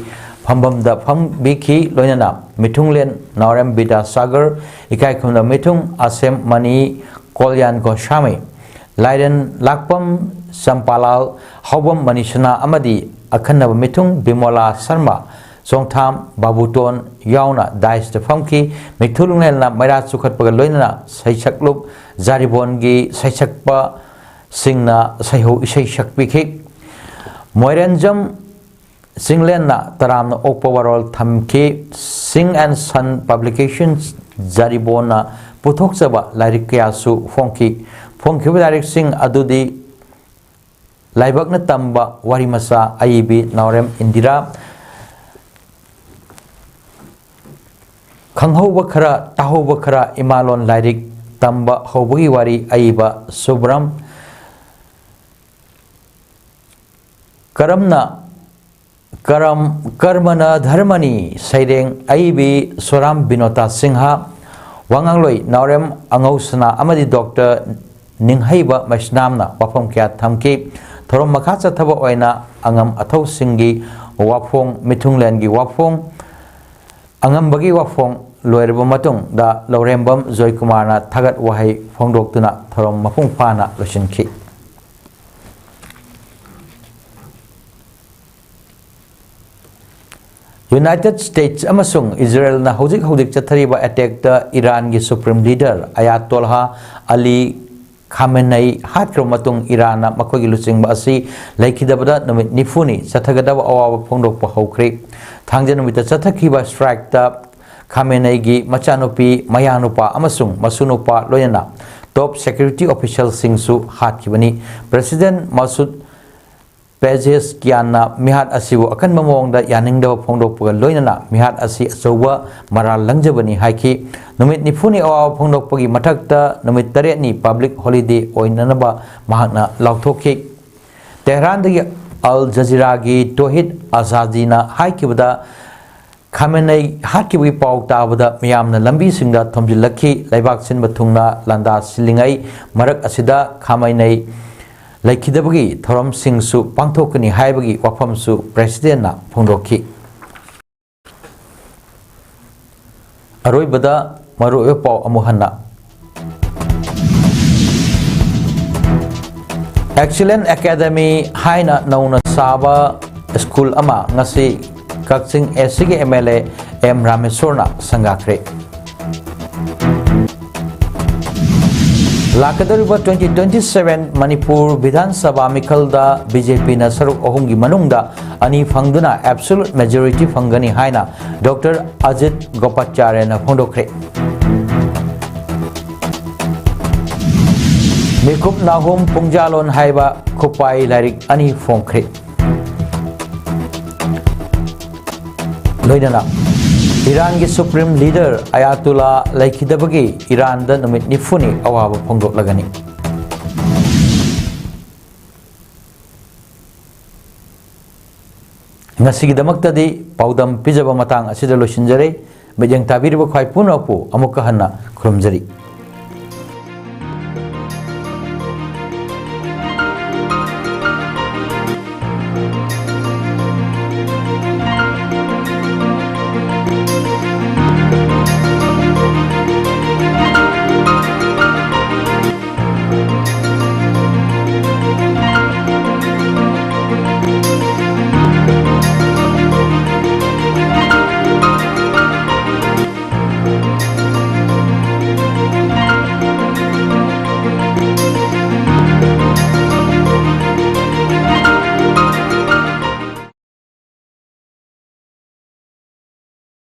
ꯐꯝꯐꯝꯗ ꯐꯝꯕꯤꯈꯤ, ꯂꯣꯏꯅꯅ ꯃꯤꯊꯨꯡꯂꯦꯟ ꯅꯥꯎꯔꯦꯝ ꯕꯤꯗ꯭ꯌꯥꯁꯥꯒꯔ, ꯏꯀꯥꯏ ꯈꯨꯝꯅꯕ ꯃꯤꯊꯨꯡ ꯑꯁꯦꯝ ꯃꯅꯤ ꯀꯣꯂꯤꯌꯥꯟ ꯒꯣꯁꯥꯃꯤ, ꯂꯥꯏꯔꯦꯟ ꯂꯥꯛꯄꯝ ꯆꯝꯄꯥꯂꯥꯜ, ꯍꯥꯎꯕꯝ ꯃꯅꯤꯁꯅꯥ ꯑꯃꯗꯤ ꯑꯈꯟꯅꯕ ꯃꯤꯊꯨꯡ ꯕꯤꯃꯣꯂꯥ ꯁꯔꯃ, ꯆꯣꯡꯊꯥꯝ ꯕꯥꯕꯨꯇꯣꯟ ꯌꯥꯎꯅ ꯗꯥꯏꯁꯇ ꯐꯝꯈꯤ꯫ ꯃꯤꯊꯨꯡꯂꯦꯟꯅ ꯃꯩꯔꯥ ꯆꯨꯈꯠꯄꯒ ꯂꯣꯏꯅꯅ ꯁꯩꯁꯛꯂꯨꯞ ꯖꯥꯔꯤꯕꯣꯟꯒꯤ ꯁꯩꯁꯛꯄꯁꯤꯡꯅ ꯁꯩꯍꯧ ꯏꯁꯩ ꯁꯛꯄꯤꯈꯤ꯫ ꯃꯣꯏꯔꯦꯟꯖꯝ ꯆꯤꯡꯂꯦꯟꯅ ꯇꯔꯥꯝꯅ ꯑꯣꯛꯄ ꯋꯥꯔꯣꯜ ꯊꯝꯈꯤ꯫ ꯁꯤꯡ ꯑꯦꯟ ꯁꯟ ꯄꯕ꯭ꯂꯤꯀꯦꯁꯟꯁ ꯖꯥꯔꯤꯕꯣꯟꯅ ꯄꯨꯊꯣꯛꯆꯕ ꯂꯥꯏꯔꯤꯛ ꯀꯌꯥꯁꯨ ꯐꯣꯡꯈꯤ꯫ ꯐꯣꯡꯈꯤꯕ ꯂꯥꯏꯔꯤꯛꯁꯤꯡ ꯑꯗꯨꯗꯤ ꯂꯥꯏꯕꯛꯅ ꯇꯝꯕ ꯋꯥꯔꯤ ꯃꯆꯥ, ꯑꯏꯕꯤ ꯅꯥꯎꯔꯦꯝ ꯏꯟꯗꯤꯔꯥ, ꯈꯪꯍꯧꯕ ꯈꯔ, ꯇꯥꯍꯧꯕ ꯈꯔ, ꯏꯃꯥꯂꯣꯟ ꯂꯥꯏꯔꯤꯛ ꯇꯝꯕ ꯍꯧꯕꯒꯤ ꯋꯥꯔꯤ, ꯑꯏꯕ ꯁꯨꯕ꯭ꯔꯝ꯫ ꯀꯔꯝꯅ, ꯀꯔꯝ, ꯀꯔꯃꯅ ꯙꯔꯃꯅꯤ, ꯁꯩꯔꯦꯡ ꯑꯏꯕꯤ ꯁꯣꯔꯥꯝ ꯕꯤꯅꯣꯇꯥ ꯁꯤꯡꯍ, ꯋꯥꯉꯥꯡꯂꯣꯏ ꯅꯥꯎꯔꯦꯝ ꯑꯉꯧꯁꯅꯥ ꯑꯃꯗꯤ ꯗꯣꯛꯇꯔ ꯅꯤꯡꯍꯩꯕ ꯃꯩꯁꯅꯥꯝꯅ ꯋꯥꯐꯝ ꯀꯌꯥ ꯊꯝꯈꯤ꯫ ꯊꯧꯔꯝ ꯃꯈꯥ ꯆꯠꯊꯕ ꯑꯣꯏꯅ ꯑꯉꯝ ꯑꯊꯧꯁꯤꯡꯒꯤ ꯋꯥꯐꯣꯡ, ꯃꯤꯊꯨꯡꯂꯦꯟꯒꯤ ꯋꯥꯐꯣꯡ, ꯑꯉꯝꯕꯒꯤ ꯋꯥꯐꯣꯡ ꯂꯣꯏꯔꯕ ꯃꯇꯨꯡꯗ ꯂꯧꯔꯦꯝꯕꯝ ꯖꯣꯏꯀꯨꯃꯥꯔꯅ ꯊꯥꯒꯠ ꯋꯥꯍꯩ ꯐꯣꯡꯗꯣꯛꯇꯨꯅ ꯊꯧꯔꯝ ꯃꯄꯨꯡ ꯐꯥꯅ ꯂꯣꯏꯁꯤꯟꯈꯤ꯫ ꯌꯨꯅꯥꯏꯇꯦꯗ ꯁ꯭ꯇꯦꯠꯁ ꯑꯃꯁꯨꯡ ꯏꯖꯔꯦꯜꯅ ꯍꯧꯖꯤꯛ ꯍꯧꯖꯤꯛ ꯆꯠꯊꯔꯤꯕ ꯑꯦꯇꯦꯛꯇ ꯏꯔꯥꯟꯒꯤ ꯁꯨꯄ꯭ꯔꯤꯝ ꯂꯤꯗꯔ ꯑꯌꯥꯇꯣꯜꯍꯥ ꯑꯂꯤ ꯈꯥꯃꯦꯅꯩ ꯍꯥꯠꯈ꯭ꯔꯕ ꯃꯇꯨꯡ ꯏꯔꯥꯟꯅ ꯃꯈꯣꯏꯒꯤ ꯂꯨꯆꯤꯡꯕ ꯑꯁꯤ ꯂꯩꯈꯤꯗꯕꯗ ꯅꯨꯃꯤꯠ ꯅꯤꯐꯨꯅꯤ ꯆꯠꯊꯒꯗꯕ ꯑꯋꯥꯕ ꯐꯣꯡꯗꯣꯛꯄ ꯍꯧꯈ꯭ꯔꯦ꯫ ꯊꯥꯡꯖ ꯅꯨꯃꯤꯠꯇ ꯆꯠꯊꯈꯤꯕ ꯁ꯭ꯇ꯭ꯔꯥꯏꯛꯇ ꯈꯥꯃꯦꯅꯩꯒꯤ ꯃꯆꯥꯅꯨꯄꯤ, ꯃꯌꯥꯅꯨꯄꯥ ꯑꯃꯁꯨꯡ ꯃꯁꯨꯅꯨꯄꯥ ꯂꯣꯏꯅꯅ ꯇꯣꯞ ꯁꯦꯀ꯭ꯌꯨꯔꯤꯇꯤ ꯑꯣꯐꯤꯁꯤꯌꯦꯜꯁꯤꯡꯁꯨ ꯍꯥꯠꯈꯤꯕꯅꯤ꯫ ꯄ꯭ꯔꯦꯁꯤꯗꯦꯟꯠ ꯃꯁꯨꯗ ꯄꯦꯖꯦꯁꯀꯤꯌꯥꯟꯅ ꯃꯤꯍꯥꯠ ꯑꯁꯤꯕꯨ ꯑꯀꯟꯕ ꯃꯑꯣꯡꯗ ꯌꯥꯅꯤꯡꯗꯕ ꯐꯣꯡꯗꯣꯛꯄꯒ ꯂꯣꯏꯅꯅ ꯃꯤꯍꯥꯠ ꯑꯁꯤ ꯑꯆꯧꯕ ꯃꯔꯥꯜ ꯂꯪꯖꯕꯅꯤ ꯍꯥꯏꯈꯤ꯫ ꯅꯨꯃꯤꯠ ꯅꯤꯐꯨꯅꯤ ꯑꯋꯥꯕ ꯐꯣꯡꯗꯣꯛꯄꯒꯤ ꯃꯊꯛꯇ ꯅꯨꯃꯤꯠ ꯇꯔꯦꯠꯅꯤ ꯄꯕ꯭ꯂꯤꯛ ꯍꯣꯂꯤꯗꯦ ꯑꯣꯏꯅꯅꯕ ꯃꯍꯥꯛꯅ ꯂꯥꯎꯊꯣꯛꯈꯤ꯫ ꯇꯦꯍꯔꯥꯟꯗꯒꯤ ꯑꯜ ꯖꯖꯤꯔꯥꯒꯤ ꯇꯣꯍꯤꯗ ꯑꯖꯥꯗꯤꯅ ꯍꯥꯏꯈꯤꯕꯗ, ꯈꯥꯃꯦꯅꯩ ꯍꯥꯠꯈꯤꯕꯒꯤ ꯄꯥꯎ ꯇꯥꯕꯗ ꯃꯤꯌꯥꯝꯅ ꯂꯝꯕꯤꯁꯤꯡꯗ ꯊꯣꯝꯖꯤꯜꯂꯛꯈꯤ꯫ ꯂꯩꯕꯥꯛ ꯁꯤꯟꯕ ꯊꯨꯡꯅ ꯂꯥꯟꯗꯥ ꯁꯤꯜꯂꯤꯉꯩ ꯃꯔꯛ ꯑꯁꯤꯗ ꯈꯥꯃꯦꯅꯩ ꯂꯩꯈꯤꯗꯕꯒꯤ ꯊꯧꯔꯝꯁꯤꯡꯁꯨ ꯄꯥꯡꯊꯣꯛꯀꯅꯤ ꯍꯥꯏꯕꯒꯤ ꯋꯥꯐꯝꯁꯨ ꯄ꯭ꯔꯦꯁꯤꯗꯦꯟꯠꯅ ꯐꯣꯡꯗꯣꯛꯈꯤ꯫ ꯑꯔꯣꯏꯕꯗ ꯃꯔꯨꯑꯣꯏꯕ ꯄꯥꯎ ꯑꯃꯨꯛ ꯍꯟꯅ꯫ ꯑꯦꯛꯁꯤꯂꯦꯟ ꯑꯦꯀꯥꯗꯃꯤ ꯍꯥꯏꯅ ꯅꯧꯅ ꯁꯥꯕ ꯁ꯭ꯀꯨꯜ ꯑꯃ ꯉꯁꯤ ꯀꯛꯆꯤꯡ ꯑꯦꯁ ꯁꯤꯒꯤ ꯑꯦꯝ ꯑꯦꯜ ꯑꯦ ꯑꯦꯝ ꯔꯥꯃꯦꯁꯣꯔꯅ ꯁꯪꯒꯥꯈ꯭ꯔꯦ꯫ ꯂꯥꯛꯀꯗꯧꯔꯤꯕ twenty twenty seven ꯃꯅꯤꯄꯨꯔ ꯕꯤꯙꯥꯟ ꯁꯚꯥ ꯃꯤꯈꯜꯗ ꯕꯤ ꯖꯦ ꯄꯤꯅ ꯁꯔꯨꯛ ꯑꯍꯨꯝꯒꯤ ꯃꯅꯨꯡꯗ ꯑꯅꯤ ꯐꯪꯗꯨꯅ absolute majority ꯐꯪꯒꯅꯤ ꯍꯥꯏꯅ ꯗꯣꯛꯇꯔ ꯑꯖꯤꯠ ꯒꯣꯄꯥꯆꯥꯔꯌꯅ ꯐꯣꯡꯗꯣꯛꯈ꯭ꯔꯦ꯫ ꯃꯤꯀꯨꯞ ꯅꯥꯍꯨꯝ ꯄꯨꯡꯖꯥꯂꯣꯟ ꯍꯥꯏꯕ ꯈꯨꯄꯥꯏ ꯂꯥꯏꯔꯤꯛ ꯑꯅꯤ ꯐꯣꯡꯈ꯭ꯔꯦ꯫ ꯂꯣꯏꯅꯅ ꯏꯔꯥꯟꯒꯤ ꯁꯨꯄ꯭ꯔꯤꯝ ꯂꯤꯗꯔ ꯑꯌꯥꯇꯨꯂꯥ ꯂꯩꯈꯤꯗꯕꯒꯤ ꯏꯔꯥꯟꯗ ꯅꯨꯃꯤꯠ ꯅꯤꯐꯨꯅꯤ ꯑꯋꯥꯕ ꯐꯣꯡꯗꯣꯛꯂꯒꯅꯤ꯫ ꯉꯁꯤꯒꯤꯗꯃꯛꯇꯗꯤ ꯄꯥꯎꯗꯝ ꯄꯤꯖꯕ ꯃꯇꯥꯡ ꯑꯁꯤꯗ ꯂꯣꯏꯁꯤꯟꯖꯔꯦ꯫ ꯃꯤꯠꯌꯦꯡ ꯇꯥꯕꯤꯔꯤꯕ ꯈ꯭ꯋꯥꯏ ꯄꯨꯝꯅꯃꯛꯄꯨ ꯑꯃꯨꯛꯀ ꯍꯟꯅ ꯈꯨꯔꯨꯝꯖꯔꯤ꯫